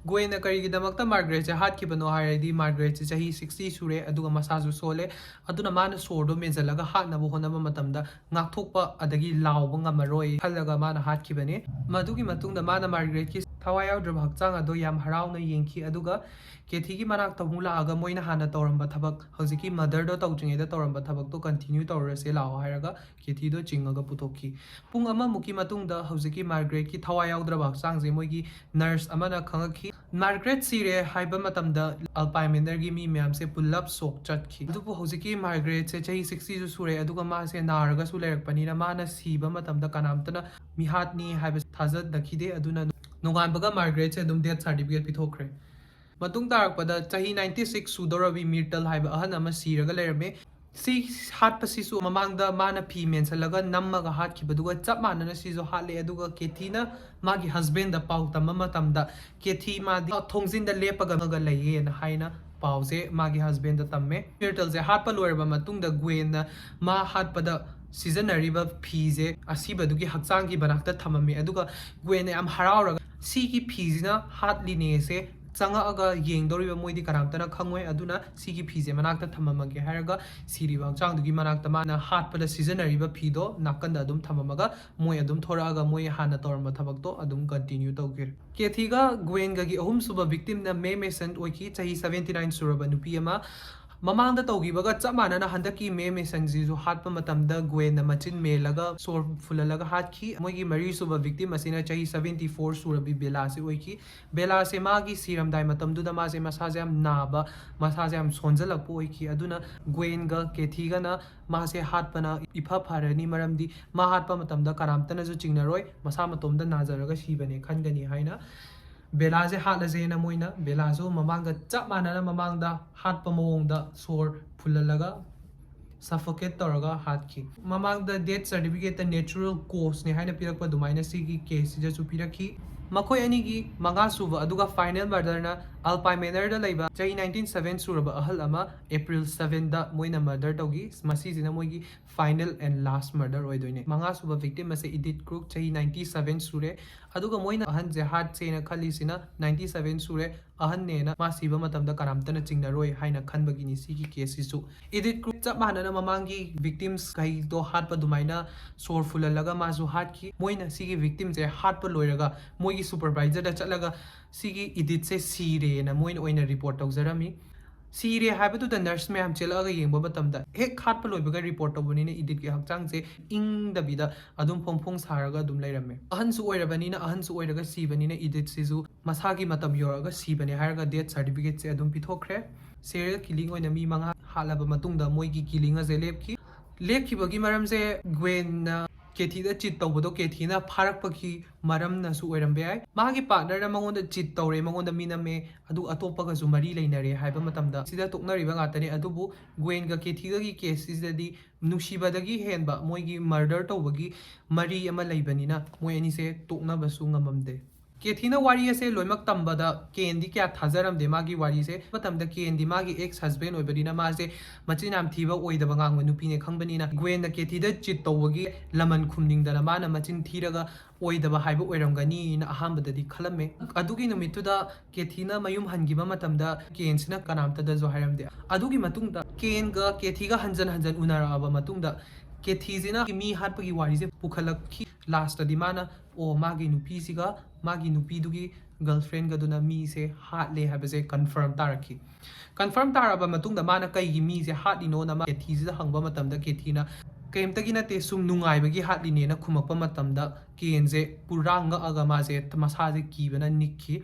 ꯒ꯭ꯋꯦꯟꯅ ꯀꯔꯤꯒꯤꯗꯃꯛꯇ ꯃꯥꯔꯒꯔꯦꯠꯁꯦ ꯍꯥꯠꯈꯤꯕꯅꯣ ꯍꯥꯏꯔꯗꯤ, ꯃꯥꯔꯒꯔꯦꯠꯁꯦ ꯆꯍꯤ sixty ꯁꯨꯔꯦ, ꯑꯗꯨꯒ ꯃꯁꯥꯁꯨ ꯁꯣꯜꯂꯦ, ꯑꯗꯨꯅ ꯃꯥꯅ ꯁꯣꯔꯗꯣ ꯃꯦꯟꯁꯤꯜꯂꯒ ꯍꯥꯠꯅꯕ ꯍꯣꯠꯅꯕ ꯃꯇꯝꯗ ꯉꯥꯛꯊꯣꯛꯄ ꯑꯗꯒꯤ ꯂꯥꯎꯕ ꯉꯝꯃꯔꯣꯏ ꯈꯜꯂꯒ ꯃꯥꯅ ꯍꯥꯠꯈꯤꯕꯅꯦ꯫ ꯃꯗꯨꯒꯤ ꯃꯇꯨꯡꯗ ꯃꯥꯅ ꯃꯥꯔꯒꯔꯦꯠꯀꯤ ꯊꯋꯥꯏ ꯌꯥꯎꯗ꯭ꯔꯕ ꯍꯛꯆꯥꯡ ꯑꯗꯣ ꯌꯥꯝ ꯍꯔꯥꯎꯅ ꯌꯦꯡꯈꯤ, ꯑꯗꯨꯒ ꯀꯦꯊꯤꯒꯤ ꯃꯅꯥꯛꯇ ꯑꯃꯨꯛ ꯂꯥꯛꯑꯒ ꯃꯣꯏꯅ ꯍꯥꯟꯅ ꯇꯧꯔꯝꯕ ꯊꯕꯛ, ꯍꯧꯖꯤꯛꯀꯤ ꯃꯔꯗꯔꯗꯣ ꯇꯧꯗ꯭ꯔꯤꯉꯩꯗ ꯇꯧꯔꯝꯕ ꯊꯕꯛꯇꯣ ꯀꯟꯇꯤꯅ꯭ꯌꯨ ꯇꯧꯔꯁꯦ ꯂꯥꯛꯑꯣ ꯍꯥꯏꯔꯒ ꯀꯦꯊꯤꯗꯣ ꯆꯤꯡꯉꯒ ꯄꯨꯊꯣꯛꯈꯤ꯫ ꯄꯨꯡ ꯑꯃꯃꯨꯛꯀꯤ ꯃꯇꯨꯡꯗ ꯍꯧꯖꯤꯛꯀꯤ ꯃꯥꯔꯒꯔꯦꯠꯀꯤ ꯊꯋꯥꯏ ꯌꯥꯎꯗ꯭ꯔꯕ ꯍꯛꯆꯥꯡꯁꯦ ꯃꯣꯏꯒꯤ ꯅꯔꯁ ꯑꯃꯅ ꯈꯪꯉꯛꯈꯤ꯫ ꯃꯥꯔꯒꯔꯦꯠ ꯁꯤꯔꯦ ꯍꯥꯏꯕ ꯃꯇꯝꯗ ꯑꯜꯄꯥꯏ ꯃꯦꯅꯔꯒꯤ ꯃꯤ ꯃꯌꯥꯝꯁꯦ ꯄꯨꯜꯂꯞ ꯁꯣꯛ ꯆꯠꯈꯤ꯫ ꯑꯗꯨꯕꯨ ꯍꯧꯖꯤꯛꯀꯤ ꯃꯥꯔꯒꯔꯦꯠꯁꯦ ꯆꯍꯤ sixty ꯁꯨ ꯁꯨꯔꯦ, ꯑꯗꯨꯒ ꯃꯥꯁꯦ ꯅꯥꯔꯒꯁꯨ ꯂꯩꯔꯛꯄꯅꯤꯅ ꯃꯥꯅ ꯁꯤꯕ ꯃꯇꯝꯗ ꯀꯅꯥꯝꯇꯅ ꯃꯤꯍꯥꯠꯅꯤ ꯍꯥꯏꯕ ꯊꯥꯖꯅꯈꯤꯗꯦ꯫ ꯑꯗꯨꯅ ꯅꯣꯡꯉꯥꯟꯕꯒ ꯃꯥꯔꯒꯔꯦꯠꯁꯦ ꯑꯗꯨꯝ ꯗꯦꯠ ꯁꯥꯔꯇꯤꯐꯤꯀꯦꯠ ꯄꯤꯊꯣꯛꯈ꯭ꯔꯦ꯫ ꯃꯇꯨꯡ ꯇꯥꯔꯛꯄꯗ ꯆꯍꯤ ninety six ꯁꯨꯗꯧꯔꯕꯤ ꯃꯤꯔꯇꯜ ꯍꯥꯏꯕ ꯑꯍꯟ ꯑꯃ ꯁꯤꯔꯒ ꯂꯩꯔꯝꯃꯦ꯫ ꯁꯤ ꯍꯥꯠꯄꯁꯤꯁꯨ ꯃꯃꯥꯡꯗ ꯃꯥꯅ ꯐꯤ ꯃꯦꯟꯁꯤꯜꯂꯒ ꯅꯝꯃꯒ ꯍꯥꯠꯈꯤꯕꯗꯨꯒ ꯆꯞ ꯃꯥꯟꯅꯅ ꯁꯤꯁꯨ ꯍꯥꯠꯂꯦ, ꯑꯗꯨꯒ ꯀꯦꯊꯤꯅ ꯃꯥꯒꯤ ꯍꯁꯕꯦꯟꯗ ꯄꯥꯎ ꯇꯝꯕ ꯃꯇꯝꯗ ꯀꯦꯊꯤ ꯃꯥꯗꯤ ꯊꯣꯡꯖꯤꯟꯗ ꯂꯦꯞꯄꯒ ꯂꯩꯌꯦꯅ ꯍꯥꯏꯅ ꯄꯥꯎꯁꯦ ꯃꯥꯒꯤ ꯍꯁꯕꯦꯟꯗ ꯇꯝꯃꯦ꯫ ꯃꯤꯔꯇꯜꯁꯦ ꯍꯥꯠꯄ ꯂꯣꯏꯔꯕ ꯃꯇꯨꯡꯗ ꯒ꯭ꯋꯦꯟꯅ ꯃꯥ ꯍꯥꯠꯄꯗ ꯁꯤꯖꯤꯟꯅꯔꯤꯕ ꯐꯤꯁꯦ ꯑꯁꯤꯕꯗꯨꯒꯤ ꯍꯛꯆꯥꯡꯒꯤ ꯃꯅꯥꯛꯇ ꯊꯝꯃꯝꯃꯦ, ꯑꯗꯨꯒ ꯒ꯭ꯋꯦꯟꯅ ꯌꯥꯝ ꯍꯔꯥꯎꯔꯒ "ꯁꯤꯒꯤ ꯐꯤꯁꯤꯅ ꯍꯥꯠꯂꯤꯅꯦꯁꯦ ꯆꯪꯉꯛꯑꯒ ꯌꯦꯡꯗꯧꯔꯤꯕ ꯃꯣꯏꯗꯤ ꯀꯅꯥꯝꯇꯅ ꯈꯪꯉꯣꯏ꯫ ꯑꯗꯨꯅ ꯁꯤꯒꯤ ꯐꯤꯁꯦ ꯃꯅꯥꯛꯇ ꯊꯝꯃꯝꯃꯒꯦ ꯍꯥꯏꯔꯒ ꯁꯤꯔꯤꯕ ꯍꯛꯆꯥꯡꯗꯨꯒꯤ ꯃꯅꯥꯛꯇ ꯃꯥꯅ ꯍꯥꯠꯄꯗ ꯁꯤꯖꯤꯟꯅꯔꯤꯕ ꯐꯤꯗꯣ ꯅꯥꯀꯟꯗ ꯑꯗꯨꯝ ꯊꯝꯃꯝꯃꯒ ꯃꯣꯏ ꯑꯗꯨꯝ ꯊꯣꯔꯛꯑꯒ ꯃꯣꯏ ꯍꯥꯟꯅ ꯇꯧꯔꯝꯕ ꯊꯕꯛꯇꯣ ꯑꯗꯨꯝ continue ꯇꯧꯈꯤ꯫ ꯀꯦꯊꯤꯒ ꯒ꯭ꯋꯦꯟꯒꯒꯤ ꯑꯍꯨꯝꯁꯨꯕ victimꯅ ꯃꯦ ꯃꯦꯁꯟ ꯑꯣꯏꯈꯤ, ꯆꯍꯤ seventy nine ꯁꯨꯔꯕ ꯅꯨꯄꯤ ꯑꯃ꯫ ꯃꯃꯥꯡꯗ ꯇꯧꯈꯤꯕꯒ ꯆꯞ ꯃꯥꯟꯅꯅ ꯍꯟꯗꯛꯀꯤ ꯃꯦ ꯃꯦꯁꯟꯁꯤꯁꯨ ꯍꯥꯠꯄ ꯃꯇꯝꯗ ꯒ꯭ꯋꯦꯟꯅ ꯃꯆꯤꯟ ꯃꯦꯜꯂꯒ ꯁꯣꯔ ꯐꯨꯜꯍꯜꯂꯒ ꯍꯥꯠꯈꯤ꯫ ꯃꯣꯏꯒꯤ ꯃꯔꯤꯁꯨꯕ victim ꯑꯁꯤꯅ ꯆꯍꯤ seventy four ꯁꯨꯔꯕꯤ ꯕꯦꯂꯥꯁꯤ ꯑꯣꯏꯈꯤ꯫ ꯕꯦꯂꯥꯁꯦ ꯃꯥꯒꯤ ꯁꯤꯔꯝꯗꯥꯏ ꯃꯇꯝꯗꯨꯗ ꯃꯥꯁꯦ ꯃꯁꯥꯁꯦ ꯌꯥꯝ ꯅꯥꯕ, ꯃꯁꯥꯁꯦ ꯌꯥꯝ ꯁꯣꯟꯖꯜꯂꯛꯄ ꯑꯣꯏꯈꯤ꯫ ꯑꯗꯨꯅ ꯒ꯭ꯋꯦꯟꯒ ꯀꯦꯊꯤꯒꯅ ꯃꯥꯁꯦ ꯍꯥꯠꯄꯅ ꯏꯐ ꯐꯔꯅꯤ, ꯃꯔꯝꯗꯤ ꯃꯥ ꯍꯥꯠꯄ ꯃꯇꯝꯗ ꯀꯅꯥꯝꯇꯅꯁꯨ ꯆꯤꯡꯅꯔꯣꯏ, ꯃꯁꯥ ꯃꯇꯣꯝꯗ ꯅꯥꯖꯔꯒ ꯁꯤꯕꯅꯦ ꯈꯟꯒꯅꯤ ꯍꯥꯏꯅ ꯕꯦꯂꯥꯁꯦ ꯍꯥꯠꯂꯁꯦꯅ ꯃꯣꯏꯅ ꯕꯦꯂꯥꯁꯨ ꯃꯃꯥꯡꯒ ꯆꯞ ꯃꯥꯟꯅꯅ ꯃꯃꯥꯡꯗ ꯍꯥꯠꯄ ꯃꯑꯣꯡꯗ ꯁꯣꯔ ꯐꯨꯜꯍꯜꯂꯒ suffocate ꯇꯧꯔꯒ ꯍꯥꯠꯈꯤ꯫ ꯃꯃꯥꯡꯗ death certificateꯇ natural causeꯅꯦ ꯍꯥꯏꯅ ꯄꯤꯔꯛꯄ ꯑꯗꯨꯃꯥꯏꯅ ꯁꯤꯒꯤ caseꯁꯤꯗꯁꯨ ꯄꯤꯔꯛꯈꯤ꯫ ꯃꯈꯣꯏ ꯑꯅꯤꯒꯤ ꯃꯉꯥꯁꯨꯕ ꯑꯗꯨꯒ final murderꯅ Alpine Manorꯗ ꯂꯩꯕ ꯆꯍꯤ nineteen seven ꯁꯨꯔꯕ ꯑꯍꯜ ꯑꯃ April sevenꯗ ꯃꯣꯏꯅ murder ꯇꯧꯈꯤ꯫ ꯃꯁꯤꯁꯤꯅ ꯃꯣꯏꯒꯤ final and last murder ꯑꯣꯏꯗꯣꯏꯅꯦ꯫ ꯃꯉꯥꯁꯨꯕ victim ꯑꯁꯦ ꯏꯗꯤꯠ ꯀ꯭ꯔꯨꯛ, ꯆꯍꯤ ninety seven ꯁꯨꯔꯦ꯫ ꯑꯗꯨꯒ ꯃꯣꯏꯅ ꯑꯍꯟꯁꯦ ꯍꯥꯠꯁꯦꯅ ꯈꯜꯂꯤꯁꯤꯅ ninety seven ꯁꯨꯔꯦ, ꯑꯍꯟꯅꯦꯅ ꯃꯥ ꯁꯤꯕ ꯃꯇꯝꯗ ꯀꯅꯥꯝꯇꯅ ꯆꯤꯡꯅꯔꯣꯏ ꯍꯥꯏꯅ ꯈꯟꯕꯒꯤꯅꯤ ꯁꯤꯒꯤ caseꯁꯤꯁꯨ꯫ ꯏꯗꯤꯠ ꯀ꯭ꯔꯨꯛ ꯆꯞ ꯃꯥꯟꯅꯅ ꯃꯃꯥꯡꯒꯤ victims ꯈꯩꯗꯣ ꯍꯥꯠꯄ ꯑꯗꯨꯃꯥꯏꯅ ꯁꯣꯔ ꯐꯨꯜꯍꯜꯂꯒ ꯃꯥꯁꯨ ꯍꯥꯠꯈꯤ꯫ ꯃꯣꯏꯅ ꯁꯤꯒꯤ victimꯁꯦ ꯍꯥꯠꯄ ꯂꯣꯏꯔꯒ ꯃꯣꯏꯒꯤ supervisorꯗ ꯆꯠꯂꯒ ꯁꯤꯒꯤ ꯏꯗꯤꯠꯁꯦ ꯁꯤꯔꯦꯅ ꯃꯣꯏꯅ ꯑꯣꯏꯅ report ꯇꯧꯖꯔꯝꯃꯤ꯫ ꯁꯤꯔꯦ ꯍꯥꯏꯕꯗꯨꯗ nurse ꯃꯌꯥꯝ ꯆꯦꯜꯂꯛꯑꯒ ꯌꯦꯡꯕ ꯃꯇꯝꯗ ꯍꯦꯛ ꯍꯥꯠꯄ ꯂꯣꯏꯕꯒ report ꯇꯧꯕꯅꯤꯅ ꯏꯗꯤꯠꯀꯤ ꯍꯛꯆꯥꯡꯁꯦ ꯏꯪꯗꯕꯤꯗ ꯑꯗꯨꯝ ꯐꯣꯡ ꯐꯣꯡ ꯁꯥꯔꯒ ꯑꯗꯨꯝ ꯂꯩꯔꯝꯃꯦ꯫ ꯑꯍꯟꯁꯨ ꯑꯣꯏꯔꯕꯅꯤꯅ, ꯑꯍꯟꯁꯨ ꯑꯣꯏꯔꯒ ꯁꯤꯕꯅꯤꯅ ꯏꯗꯤꯠꯁꯤꯁꯨ ꯃꯁꯥꯒꯤ ꯃꯇꯝ ꯌꯧꯔꯒ ꯁꯤꯕꯅꯦ ꯍꯥꯏꯔꯒ death certificateꯁꯦ ꯑꯗꯨꯝ ꯄꯤꯊꯣꯛꯈ꯭ꯔꯦ꯫ Serial killing ꯑꯣꯏꯅ ꯃꯤ ꯃꯉꯥ ꯍꯥꯠꯂꯕ ꯃꯇꯨꯡꯗ ꯃꯣꯏꯒꯤ killing ꯑꯁꯦ ꯂꯦꯞꯈꯤ꯫ ꯂꯦꯞꯈꯤꯕꯒꯤ ꯃꯔꯝꯁꯦ ꯒ꯭ꯋꯦꯟꯅ ꯀꯦꯊꯤꯗ cheat ꯇꯧꯕꯗꯣ ꯀꯦꯊꯤꯅ ꯐꯥꯔꯛꯄꯒꯤ ꯃꯔꯝꯅꯁꯨ ꯑꯣꯏꯔꯝꯕ ꯌꯥꯏ꯫ ꯃꯥꯒꯤ partnerꯅ ꯃꯉꯣꯟꯗ cheat ꯇꯧꯔꯦ, ꯃꯉꯣꯟꯗ ꯃꯤ ꯅꯝꯃꯦ, ꯑꯗꯨ ꯑꯇꯣꯞꯄꯒꯁꯨ ꯃꯔꯤ ꯂꯩꯅꯔꯦ ꯍꯥꯏꯕ ꯃꯇꯝꯗ ꯁꯤꯗ ꯇꯣꯛꯅꯔꯤꯕ ꯉꯥꯛꯇꯅꯦ꯫ ꯑꯗꯨꯕꯨ ꯒ꯭ꯋꯦꯟꯒ ꯀꯦꯊꯤꯒꯒꯤ caseꯁꯤꯗꯗꯤ ꯅꯨꯡꯁꯤꯕꯗꯒꯤ ꯍꯦꯟꯕ ꯃꯣꯏꯒꯤ murder ꯇꯧꯕꯒꯤ ꯃꯔꯤ ꯑꯃ ꯂꯩꯕꯅꯤꯅ ꯃꯣꯏ ꯑꯅꯤꯁꯦ ꯇꯣꯛꯅꯕꯁꯨ ꯉꯝꯃꯝꯗꯦ꯫ ꯀꯦꯊꯤꯅ ꯋꯥꯔꯤ ꯑꯁꯦ ꯂꯣꯏꯅꯃꯛ ꯇꯝꯕꯗ ꯀꯦꯟꯗꯤ ꯀꯌꯥ ꯊꯥꯖꯔꯝꯗꯦ ꯃꯥꯒꯤ ꯋꯥꯔꯤꯁꯦ꯫ ꯃꯇꯝꯗ ꯀꯦꯟꯗꯤ ꯃꯥꯒꯤ ex husband ꯑꯣꯏꯕꯅꯤꯅ ꯃꯥꯁꯦ ꯃꯆꯤꯟ ꯌꯥꯝ ꯊꯤꯕ, ꯑꯣꯏꯗꯕ ꯉꯥꯡꯕ ꯅꯨꯄꯤꯅꯦ ꯈꯪꯕꯅꯤꯅ, ꯒ꯭ꯋꯦꯟꯅ ꯀꯦꯊꯤꯗ cheat ꯇꯧꯕꯒꯤ ꯂꯃꯟ ꯈꯨꯝꯅꯤꯡꯗꯅ ꯃꯥꯅ ꯃꯆꯤꯟ ꯊꯤꯔꯒ ꯑꯣꯏꯗꯕ ꯍꯥꯏꯕ ꯑꯣꯏꯔꯝꯒꯅꯤꯅ ꯑꯍꯥꯟꯕꯗꯗꯤ ꯈꯜꯂꯝꯃꯦ꯫ ꯑꯗꯨꯒꯤ ꯅꯨꯃꯤꯠꯇꯨꯗ ꯀꯦꯊꯤꯅ ꯃꯌꯨꯝ ꯍꯟꯈꯤꯕ ꯃꯇꯝꯗ ꯀꯦꯟꯁꯤꯅ ꯀꯅꯥꯝꯇꯗꯁꯨ ꯍꯥꯏꯔꯝꯗꯦ꯫ ꯑꯗꯨꯒꯤ ꯃꯇꯨꯡꯗ ꯀꯦꯟꯒ ꯀꯦꯊꯤꯒ ꯍꯟꯖꯟ ꯍꯟꯖꯟ ꯎꯅꯔꯛꯑꯕ ꯃꯇꯨꯡꯗ ꯀꯦꯊꯤꯁꯤꯅ ꯃꯤ ꯍꯥꯠꯄꯒꯤ ꯋꯥꯔꯤꯁꯦ ꯄꯨꯈꯠꯂꯛꯈꯤ꯫ Lastꯇꯗꯤ ꯃꯥꯅ, ꯑꯣ, ꯃꯥꯒꯤ ꯅꯨꯄꯤꯁꯤꯒ ꯃꯥꯒꯤ ꯅꯨꯄꯤꯗꯨꯒꯤ girlfriendꯒꯗꯨꯅ ꯃꯤꯁꯦ ꯍꯥꯠꯂꯦ ꯍꯥꯏꯕꯁꯦ confirm ꯇꯥꯔꯛꯈꯤ꯫ Confirm ꯇꯥꯔꯕ ꯃꯇꯨꯡꯗ ꯃꯥꯅ ꯀꯩꯒꯤ ꯃꯤꯁꯦ ꯍꯥꯠꯂꯤꯅꯣꯅ ꯃꯥ ꯀꯦꯊꯤꯁꯤꯗ ꯍꯪꯕ ꯃꯇꯝꯗ ꯀꯦꯊꯤꯅ, "ꯀꯩꯝꯇꯒꯤ ꯅꯠꯇꯦ, ꯁꯨꯝ ꯅꯨꯡꯉꯥꯏꯕꯒꯤ ꯍꯥꯠꯂꯤꯅꯦꯅ" ꯈꯨꯝꯃꯛꯄ ꯃꯇꯝꯗ ꯀꯦꯟꯁꯦ ꯄꯨꯔꯥ ꯉꯛꯑꯒ ꯃꯥꯁꯦ ꯃꯁꯥꯁꯦ ꯀꯤꯕꯅ ꯅꯤꯛꯈꯤ꯫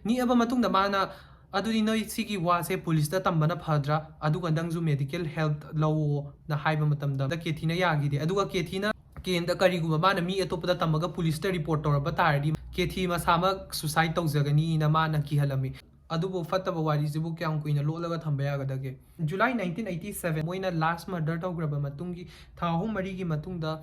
ꯅꯤꯛꯑꯕ ꯃꯇꯨꯡꯗ ꯃꯥꯅ, "ꯑꯗꯨꯗꯤ ꯅꯣꯏ ꯁꯤꯒꯤ ꯋꯥꯁꯦ ꯄꯨꯂꯤꯁꯇ ꯇꯝꯕꯅ ꯐꯗ꯭ꯔꯥ? ꯑꯗꯨꯒ ꯅꯪꯁꯨ medical help ꯂꯧꯑꯣꯅ" ꯍꯥꯏꯕ ꯃꯇꯝꯗ ꯀꯦꯊꯤꯅ ꯌꯥꯈꯤꯗꯦ꯫ ꯑꯗꯨꯒ ꯀꯦꯊꯤꯅ ꯀꯦꯟꯗ ꯀꯔꯤꯒꯨꯝꯕ ꯃꯥꯅ ꯃꯤ ꯑꯇꯣꯞꯄꯗ ꯇꯝꯃꯒ ꯄꯨꯂꯤꯁꯇ report ꯇꯧꯔꯝꯕ ꯇꯥꯔꯗꯤ ꯀꯦꯊꯤ ꯃꯁꯥꯃꯛ suicide ꯇꯧꯖꯒꯅꯤꯅ ꯃꯥꯅ ꯀꯤꯍꯜꯂꯝꯃꯤ꯫ ꯑꯗꯨꯕꯨ ꯐꯠꯇꯕ ꯋꯥꯔꯤꯁꯤꯕꯨ ꯀꯌꯥꯝ ꯀꯨꯏꯅ ꯂꯣꯠꯂꯒ ꯊꯝꯕ ꯌꯥꯒꯗꯒꯦ? July nineteen eighty seven ꯃꯣꯏꯅ last murder ꯇꯧꯈ꯭ꯔꯕ ꯃꯇꯨꯡꯒꯤ ꯊꯥ ꯑꯍꯨꯝ ꯃꯔꯤꯒꯤ ꯃꯇꯨꯡꯗ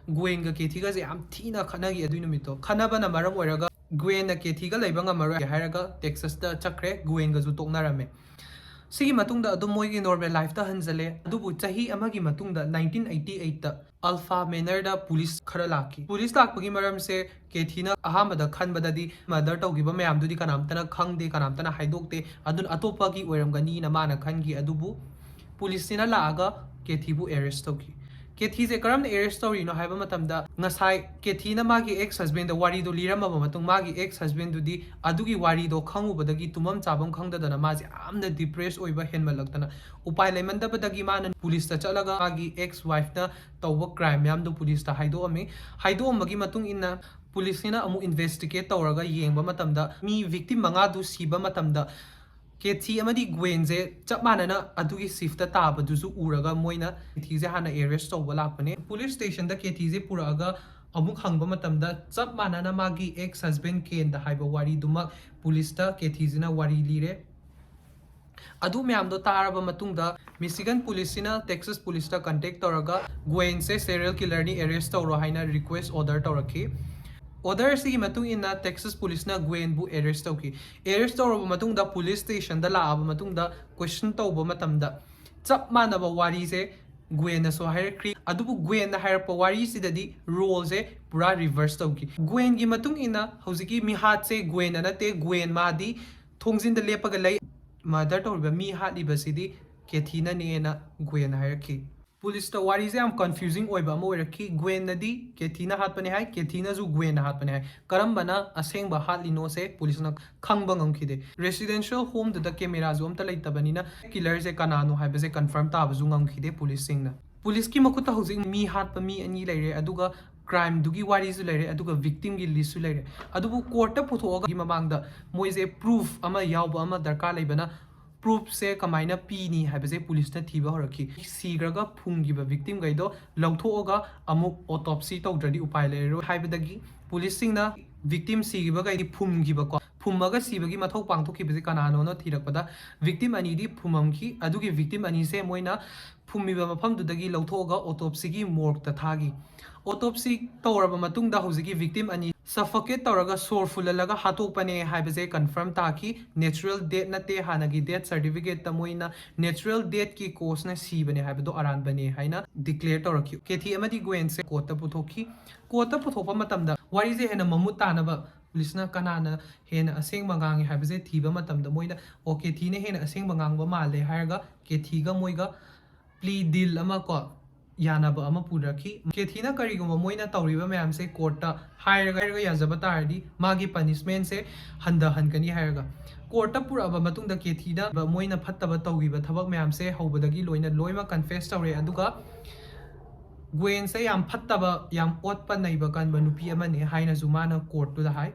ꯒ꯭ꯋꯦꯟꯒ ꯀꯦꯊꯤꯒꯁꯦ ꯌꯥꯝ ꯊꯤꯅ ꯈꯠꯅꯈꯤ ꯑꯗꯨꯏ ꯅꯨꯃꯤꯠꯇꯣ꯫ ꯈꯠꯅꯕꯅ ꯃꯔꯝ ꯑꯣꯏꯔꯒ ꯒ꯭ꯋꯦꯟꯅ ꯀꯦꯊꯤꯒ ꯂꯩꯕ ꯉꯝꯃꯔꯣꯏ ꯍꯥꯏꯔꯒ ꯇꯦꯛꯁꯥꯁꯇ ꯆꯠꯈ꯭ꯔꯦ, ꯒ꯭ꯋꯦꯟꯒꯁꯨ ꯇꯣꯛꯅꯔꯝꯃꯦ꯫ ꯁꯤꯒꯤ ꯃꯇꯨꯡꯗ ꯑꯗꯨꯝ ꯃꯣꯏꯒꯤ normal lifeꯇ ꯍꯟꯖꯜꯂꯦ꯫ ꯑꯗꯨꯕꯨ ꯆꯍꯤ ꯑꯃꯒꯤ ꯃꯇꯨꯡꯗ nineteen eighty eightꯇ Alpha Manorꯗ ꯄꯨꯂꯤꯁ ꯈꯔ ꯂꯥꯛꯈꯤ꯫ ꯄꯨꯂꯤꯁ ꯂꯥꯛꯄꯒꯤ ꯃꯔꯝꯁꯦ ꯀꯦꯊꯤꯅ ꯑꯍꯥꯟꯕꯗ ꯈꯟꯕꯗꯗꯤ murder ꯇꯧꯈꯤꯕ ꯃꯌꯥꯝꯗꯨꯗꯤ ꯀꯅꯥꯝꯇꯅ ꯈꯪꯗꯦ, ꯀꯅꯥꯝꯇꯅ ꯍꯥꯏꯗꯣꯛꯇꯦ, ꯑꯗꯨꯅ ꯑꯇꯣꯞꯄꯒꯤ ꯑꯣꯏꯔꯝꯒꯅꯤꯅ ꯃꯥꯅ ꯈꯟꯈꯤ꯫ ꯑꯗꯨꯕꯨ ꯄꯨꯂꯤꯁꯁꯤꯅ ꯂꯥꯛꯑꯒ ꯀꯦꯊꯤꯕꯨ arrest ꯇꯧꯈꯤ꯫ ꯀꯦꯊꯤꯁꯦ ꯀꯔꯝꯅ arrest ꯇꯧꯔꯤꯅꯣ ꯍꯥꯏꯕ ꯃꯇꯝꯗ, ꯉꯁꯥꯏ ꯀꯦꯊꯤꯅ ꯃꯥꯒꯤ ex husbandꯗ ꯋꯥꯔꯤꯗꯣ ꯂꯤꯔꯝꯃꯕ ꯃꯇꯨꯡ, ꯃꯥꯒꯤ ex husbandꯗꯨꯗꯤ ꯑꯗꯨꯒꯤ ꯋꯥꯔꯤꯗꯣ ꯈꯪꯉꯨꯕꯗꯒꯤ ꯇꯨꯝꯐꯝ ꯆꯥꯐꯝ ꯈꯪꯗꯗꯅ ꯃꯥꯁꯦ ꯌꯥꯝꯅ depress ꯑꯣꯏꯕ ꯍꯦꯟꯃꯜꯂꯛꯇꯅ ꯎꯄꯥꯏ ꯂꯩꯃꯟꯗꯕꯗꯒꯤ ꯃꯥꯅ ꯄꯨꯂꯤꯁꯇ ꯆꯠꯂꯒ ꯃꯥꯒꯤ ex wifeꯅ ꯇꯧꯕ crime ꯃꯌꯥꯝꯗꯣ ꯄꯨꯂꯤꯁꯇ ꯍꯥꯏꯗꯣꯛꯑꯝꯃꯤ꯫ ꯍꯥꯏꯗꯣꯛꯑꯝꯕꯒꯤ ꯃꯇꯨꯡ ꯏꯟꯅ ꯄꯨꯂꯤꯁꯁꯤꯅ ꯑꯃꯨꯛ investigate ꯇꯧꯔꯒ ꯌꯦꯡꯕ ꯃꯇꯝꯗ ꯃꯤ victim ꯃꯉꯥꯗꯨ ꯁꯤꯕ ꯃꯇꯝꯗ ꯀꯦꯊꯤ ꯑꯃꯗꯤ ꯒ꯭ꯋꯦꯟꯁꯦ ꯆꯞ ꯃꯥꯟꯅꯅ ꯑꯗꯨꯒꯤ shiftꯇ ꯇꯥꯕꯗꯨꯁꯨ ꯎꯔꯒ ꯃꯣꯏꯅ ꯀꯦꯊꯤꯁꯦ ꯍꯥꯟꯅ arrest ꯇꯧꯕ ꯂꯥꯛꯄꯅꯦ꯫ Police stationꯗ ꯀꯦꯊꯤꯁꯦ ꯄꯨꯔꯛꯑꯒ ꯑꯃꯨꯛ ꯍꯪꯕ ꯃꯇꯝꯗ ꯆꯞ ꯃꯥꯟꯅꯅ ꯃꯥꯒꯤ ex husband ꯀꯦꯟꯗ ꯍꯥꯏꯕ ꯋꯥꯔꯤꯗꯨꯃꯛ ꯄꯨꯂꯤꯁꯇ ꯀꯦꯊꯤꯁꯤꯅ ꯋꯥꯔꯤ ꯂꯤꯔꯦ꯫ ꯑꯗꯨ ꯃꯌꯥꯝꯗꯣ ꯇꯥꯔꯕ ꯃꯇꯨꯡꯗ ꯃꯤꯁꯤꯒꯟ ꯄꯨꯂꯤꯁꯁꯤꯅ ꯇꯦꯛꯁꯥꯁ ꯄꯨꯂꯤꯁꯇ contact ꯇꯧꯔꯒ ꯒ꯭ꯋꯦꯟꯁꯦ serial killerꯅꯤ, arrest ꯇꯧꯔꯣ ꯍꯥꯏꯅ request order ꯇꯧꯔꯛꯈꯤ꯫ Order ꯑꯁꯤꯒꯤ ꯃꯇꯨꯡ ꯏꯟꯅ Texas police ꯅ Gwen ꯕꯨ arrest ꯇꯧꯈꯤ꯫ Arrest ꯇꯧꯔꯕ ꯃꯇꯨꯡꯗ police station ꯗ ꯂꯥꯛꯑꯕ ꯃꯇꯨꯡꯗ question ꯇꯧꯕ ꯃꯇꯝꯗ ꯆꯞ ꯃꯥꯟꯅꯕ ꯋꯥꯔꯤꯁꯦ Gwen ꯅꯁꯨ ꯍꯥꯏꯔꯛꯈ꯭ꯔꯤ꯫ ꯑꯗꯨꯕꯨ Gwen ꯅ ꯍꯥꯏꯔꯛꯄ ꯋꯥꯔꯤꯁꯤꯗꯗꯤ role ꯁꯦ ꯄꯨꯔꯥ reverse ꯇꯧꯈꯤ꯫ Gwen ꯒꯤ ꯃꯇꯨꯡ ꯏꯟꯅ ꯍꯧꯖꯤꯛꯀꯤ ꯃꯤꯍꯥꯠꯁꯦ Gwen ꯅ ꯅꯠꯇꯦ, Gwen ꯃꯥꯗꯤ ꯊꯣꯡꯖꯤꯟꯗ ꯂꯦꯞꯄꯒ ꯂꯩ꯫ Murder ꯇꯧꯔꯤꯕ, ꯃꯤ ꯍꯥꯠꯂꯤꯕꯁꯤꯗꯤ Kathy ꯅꯅꯦꯅ Gwen ꯅ ꯍꯥꯏꯔꯛꯈꯤ꯫ Police ꯇ ꯋꯥꯔꯤꯁꯦ ꯌꯥꯝ confusing ꯑꯣꯏꯕ ꯑꯃ ꯑꯣꯏꯔꯛꯈꯤ꯫ Gwen ꯅꯗꯤ Kathy ꯅ ꯍꯥꯠꯄꯅꯦ ꯍꯥꯏ, Kathy ꯅꯁꯨ Gwen ꯅ ꯍꯥꯠꯄꯅꯦ ꯍꯥꯏ꯫ ꯀꯔꯝꯕꯅ ꯑꯁꯦꯡꯕ ꯍꯥꯠꯂꯤꯅꯣꯁꯦ police ꯅ ꯈꯪꯕ ꯉꯝꯈꯤꯗꯦ꯫ Residential home ꯗꯨꯗ camera ꯁꯨ ꯑꯝꯇ ꯂꯩꯇꯕꯅꯤꯅ killer ꯁꯦ ꯀꯅꯥꯅꯣ ꯍꯥꯏꯕꯁꯦ confirm ꯇꯥꯕꯁꯨ ꯉꯝꯈꯤꯗꯦ police ꯁꯤꯡꯅ꯫ Police ꯀꯤ ꯃꯈꯨꯠꯇ ꯍꯧꯖꯤꯛ ꯃꯤ ꯍꯥꯠꯄ ꯃꯤ ꯑꯅꯤ ꯂꯩꯔꯦ, ꯑꯗꯨꯒ crime ꯗꯨꯒꯤ ꯋꯥꯔꯤꯁꯨ ꯂꯩꯔꯦ, ꯑꯗꯨꯒ victim ꯒꯤ list ꯁꯨ ꯂꯩꯔꯦ꯫ ꯑꯗꯨꯕꯨ court ꯇ ꯄꯨꯊꯣꯛꯑꯒ ꯃꯃꯥꯡꯗ ꯃꯣꯏꯁꯦ proof ꯑꯃ ꯌꯥꯎꯕ ꯑꯃ ꯗꯔꯀꯥꯔ ꯂꯩꯕꯅ proof ꯁꯦ ꯀꯃꯥꯏꯅ ꯄꯤꯅꯤ ꯍꯥꯏꯕꯁꯦ police ꯅ ꯊꯤꯕ ꯍꯧꯔꯛꯈꯤ꯫ ꯁꯤꯈ꯭ꯔꯒ ꯐꯨꯝꯈꯤꯕ victim ꯈꯩꯗꯣ ꯂꯧꯊꯣꯛꯑꯒ ꯑꯃꯨꯛ autopsy ꯇꯧꯗ꯭ꯔꯗꯤ ꯎꯄꯥꯏ ꯂꯩꯔꯔꯣꯏ ꯍꯥꯏꯕꯗꯒꯤ police ꯁꯤꯡꯅ victim ꯁꯤꯈꯤꯕꯈꯩꯗꯤ ꯐꯨꯝꯈꯤꯕꯀꯣ, ꯐꯨꯝꯃꯒ ꯁꯤꯕꯒꯤ ꯃꯊꯧ ꯄꯥꯡꯊꯣꯛꯈꯤꯕꯁꯦ ꯀꯅꯥꯅꯣꯅ ꯊꯤꯔꯛꯄꯗ victim ꯑꯅꯤꯗꯤ ꯐꯨꯝꯃꯝꯈꯤ꯫ ꯑꯗꯨꯒꯤ victim ꯑꯅꯤꯁꯦ ꯃꯣꯏꯅ ꯐꯨꯝꯃꯤꯕ ꯃꯐꯝꯗꯨꯗꯒꯤ ꯂꯧꯊꯣꯛꯑꯒ autopsy ꯒꯤ morgue ꯇ ꯊꯥꯈꯤ꯫ Autopsy ꯇꯧꯔꯕ ꯃꯇꯨꯡꯗ ꯍꯧꯖꯤꯛꯀꯤ victim ꯑꯅꯤ suffocate ꯇꯧꯔꯒ ꯁꯣꯔ ꯐꯨꯜꯍꯜꯂꯒ ꯍꯥꯠꯇꯣꯛꯄꯅꯦ ꯍꯥꯏꯕꯁꯦ confirm ꯇꯥꯈꯤ꯫ Natural death ꯅꯠꯇꯦ, ꯍꯥꯟꯅꯒꯤ death certificate ꯇ ꯃꯣꯏꯅ natural death ꯀꯤ cause ꯅ ꯁꯤꯕꯅꯦ ꯍꯥꯏꯕꯗꯣ ꯑꯔꯥꯟꯕꯅꯦ ꯍꯥꯏꯅ declare ꯇꯧꯔꯛꯈꯤ꯫ Kathy ꯑꯃꯗꯤ Gwen ꯁꯦ court ꯇ ꯄꯨꯊꯣꯛꯈꯤ꯫ Court ꯇ ꯄꯨꯊꯣꯛꯄ ꯃꯇꯝꯗ ꯋꯥꯔꯤꯁꯦ ꯍꯦꯟꯅ ꯃꯃꯨꯠ ꯇꯥꯅꯕ police ꯅ ꯀꯅꯥꯅ ꯍꯦꯟꯅ ꯑꯁꯦꯡꯕ ꯉꯥꯡꯉꯤ ꯍꯥꯏꯕꯁꯦ ꯊꯤꯕ ꯃꯇꯝꯗ ꯃꯣꯏꯅ, "ꯑꯣ, Kathy ꯅ ꯍꯦꯟꯅ ꯑꯁꯦꯡꯕ ꯉꯥꯡꯕ ꯃꯥꯜꯂꯦ" ꯍꯥꯏꯔꯒ Kathy ꯒ ꯃꯣꯏꯒ plea deal ꯑꯃ ꯀꯣ, ꯌꯥꯅꯕ ꯑꯃ ꯄꯨꯔꯛꯈꯤ꯫ Kathy ꯅ ꯀꯔꯤꯒꯨꯝꯕ ꯃꯣꯏꯅ ꯇꯧꯔꯤꯕ ꯃꯌꯥꯝꯁꯦ court ꯇ ꯍꯥꯏꯔꯒ, ꯍꯥꯏꯔꯒ ꯌꯥꯖꯕ ꯇꯥꯔꯗꯤ ꯃꯥꯒꯤ punishment ꯁꯦ ꯍꯟꯊꯍꯟꯒꯅꯤ ꯍꯥꯏꯔꯒ꯫ Court ꯇ ꯄꯨꯔꯛꯑꯕ ꯃꯇꯨꯡꯗ Kathy ꯅ ꯃꯣꯏꯅ ꯐꯠꯇꯕ ꯇꯧꯈꯤꯕ ꯊꯕꯛ ꯃꯌꯥꯝꯁꯦ ꯍꯧꯕꯗꯒꯤ ꯂꯣꯏꯅ ꯂꯣꯏꯅꯃꯛ confess ꯇꯧꯔꯦ꯫ ꯑꯗꯨꯒ Gwen ꯁꯦ ꯌꯥꯝ ꯐꯠꯇꯕ, ꯌꯥꯝ ꯑꯣꯠꯄ ꯅꯩꯕ ꯀꯟꯕ ꯅꯨꯄꯤ ꯑꯃꯅꯦ ꯍꯥꯏꯅꯁꯨ ꯃꯥꯅ court ꯇꯨꯗ ꯍꯥꯏ꯫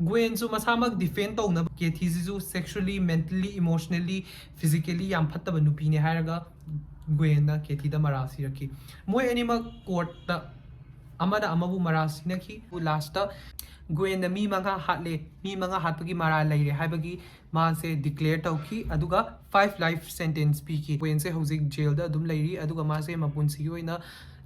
Gwen ꯁꯨ ꯃꯁꯥꯃꯛ defend ꯇꯧꯅꯕ Kathy ꯁꯤꯁꯨ sexually, mentally, emotionally, physically ꯌꯥꯝ ꯐꯠꯇꯕ ꯅꯨꯄꯤꯅꯦ ꯍꯥꯏꯔꯒ Gwen ꯅ Kathy ꯗ ꯃꯔꯥꯜ ꯁꯤꯔꯛꯈꯤ꯫ ꯃꯣꯏ ꯑꯅꯤꯃꯛ court ꯇ ꯑꯃꯅ ꯑꯃꯕꯨ ꯃꯔꯥꯜ ꯁꯤꯟꯅꯈꯤ꯫ ꯂꯥꯁꯇ ꯒ꯭ꯋꯦꯟꯅ ꯃꯤ ꯃꯉꯥ ꯍꯥꯠꯂꯦ, ꯃꯤ ꯃꯉꯥ ꯍꯥꯠꯄꯒꯤ ꯃꯔꯥꯜ ꯂꯩꯔꯦ ꯍꯥꯏꯕꯒꯤ ꯃꯥꯁꯦ ꯗꯤꯀ꯭ꯂꯦꯌꯔ ꯇꯧꯈꯤ, ꯑꯗꯨꯒ ꯐꯥꯏꯚ ꯂꯥꯏꯐ ꯁꯦꯟꯇꯦꯟꯁ ꯄꯤꯈꯤ꯫ ꯒ꯭ꯋꯦꯟꯁꯦ ꯍꯧꯖꯤꯛ ꯖꯦꯜꯗ ꯑꯗꯨꯝ ꯂꯩꯔꯤ, ꯑꯗꯨꯒ ꯃꯥꯁꯦ ꯃꯄꯨꯟꯁꯤꯒꯤ ꯑꯣꯏꯅ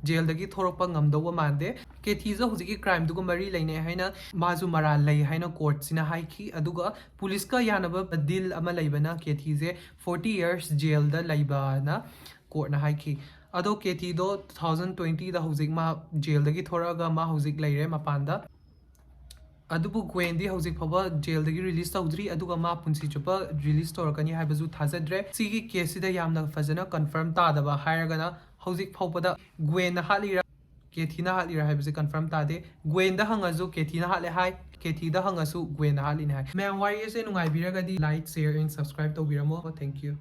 ꯖꯦꯜꯗꯒꯤ ꯊꯣꯔꯛꯄ ꯉꯝꯗꯧꯕ ꯃꯥꯟꯗꯦ꯫ ꯀꯦꯊꯤꯁꯨ ꯍꯧꯖꯤꯛꯀꯤ ꯀ꯭ꯔꯥꯏꯝꯗꯨꯒ ꯃꯔꯤ ꯂꯩꯅꯩ ꯍꯥꯏꯅ ꯃꯥꯁꯨ ꯃꯔꯥꯜ ꯂꯩ ꯍꯥꯏꯅ ꯀꯣꯔꯠꯁꯤꯅ ꯍꯥꯏꯈꯤ, ꯑꯗꯨꯒ ꯄꯨꯂꯤꯁꯀ ꯌꯥꯅꯕ ꯗꯤꯜ ꯑꯃ ꯂꯩꯕꯅ ꯀꯦꯊꯤꯁꯦ ꯐꯣꯔꯇꯤ ꯌꯔꯁ ꯖꯦꯜꯗ ꯂꯩꯕꯅ ꯀꯣꯔꯠꯅ ꯍꯥꯏꯈꯤ꯫ ꯑꯗꯣ ꯀꯦꯊꯤꯗꯣ ꯇꯨ ꯊꯥꯎꯖꯟ ꯇ꯭ꯋꯦꯟꯇꯤꯗ ꯍꯧꯖꯤꯛ ꯃꯥ ꯖꯦꯜꯗꯒꯤ ꯊꯣꯔꯛꯑꯒ ꯃꯥ ꯍꯧꯖꯤꯛ ꯂꯩꯔꯦ ꯃꯄꯥꯟꯗ꯫ ꯑꯗꯨꯕꯨ ꯒ꯭ꯋꯦꯟꯗꯤ ꯍꯧꯖꯤꯛ ꯐꯥꯎꯕ ꯖꯦꯜꯗꯒꯤ ꯔꯤꯂꯤꯁ ꯇꯧꯗ꯭ꯔꯤ, ꯑꯗꯨꯒ ꯃꯥ ꯄꯨꯟꯁꯤ ꯆꯨꯞꯄ ꯔꯤꯂꯤꯁ ꯇꯧꯔꯛꯀꯅꯤ ꯍꯥꯏꯕꯁꯨ ꯊꯥꯖꯗ꯭ꯔꯦ꯫ ꯁꯤꯒꯤ ꯀꯦꯁꯁꯤꯗ ꯌꯥꯝꯅ ꯐꯖꯅ ꯀꯟꯐꯥꯔꯝ ꯇꯥꯗꯕ ꯍꯥꯏꯔꯒꯅ ꯍꯧꯖꯤꯛ ꯐꯥꯎꯕꯗ ꯒ꯭ꯋꯦꯟꯅ ꯍꯥꯠꯂꯤꯔꯥ ꯀꯦꯊꯤꯅ ꯍꯥꯠꯂꯤꯔꯥ ꯍꯥꯏꯕꯁꯦ ꯀꯟꯐꯥꯔꯝ ꯇꯥꯗꯦ꯫ ꯒ꯭ꯋꯦꯟꯗ ꯍꯪꯉꯁꯨ ꯀꯦꯊꯤꯅ ꯍꯥꯠꯂꯦ ꯍꯥꯏ, ꯀꯦꯊꯤꯗ ꯍꯪꯉꯁꯨ ꯒ꯭ꯋꯦꯟꯅ ꯍꯥꯠꯂꯤꯅꯦ ꯍꯥꯏ꯫ ꯃꯌꯥꯝ, ꯋꯥꯔꯤ ꯑꯁꯦ ꯅꯨꯡꯉꯥꯏꯕꯤꯔꯒꯗꯤ like, share and subscribe ꯇꯧꯕꯤꯔꯝꯃꯣ꯫ Thank you꯫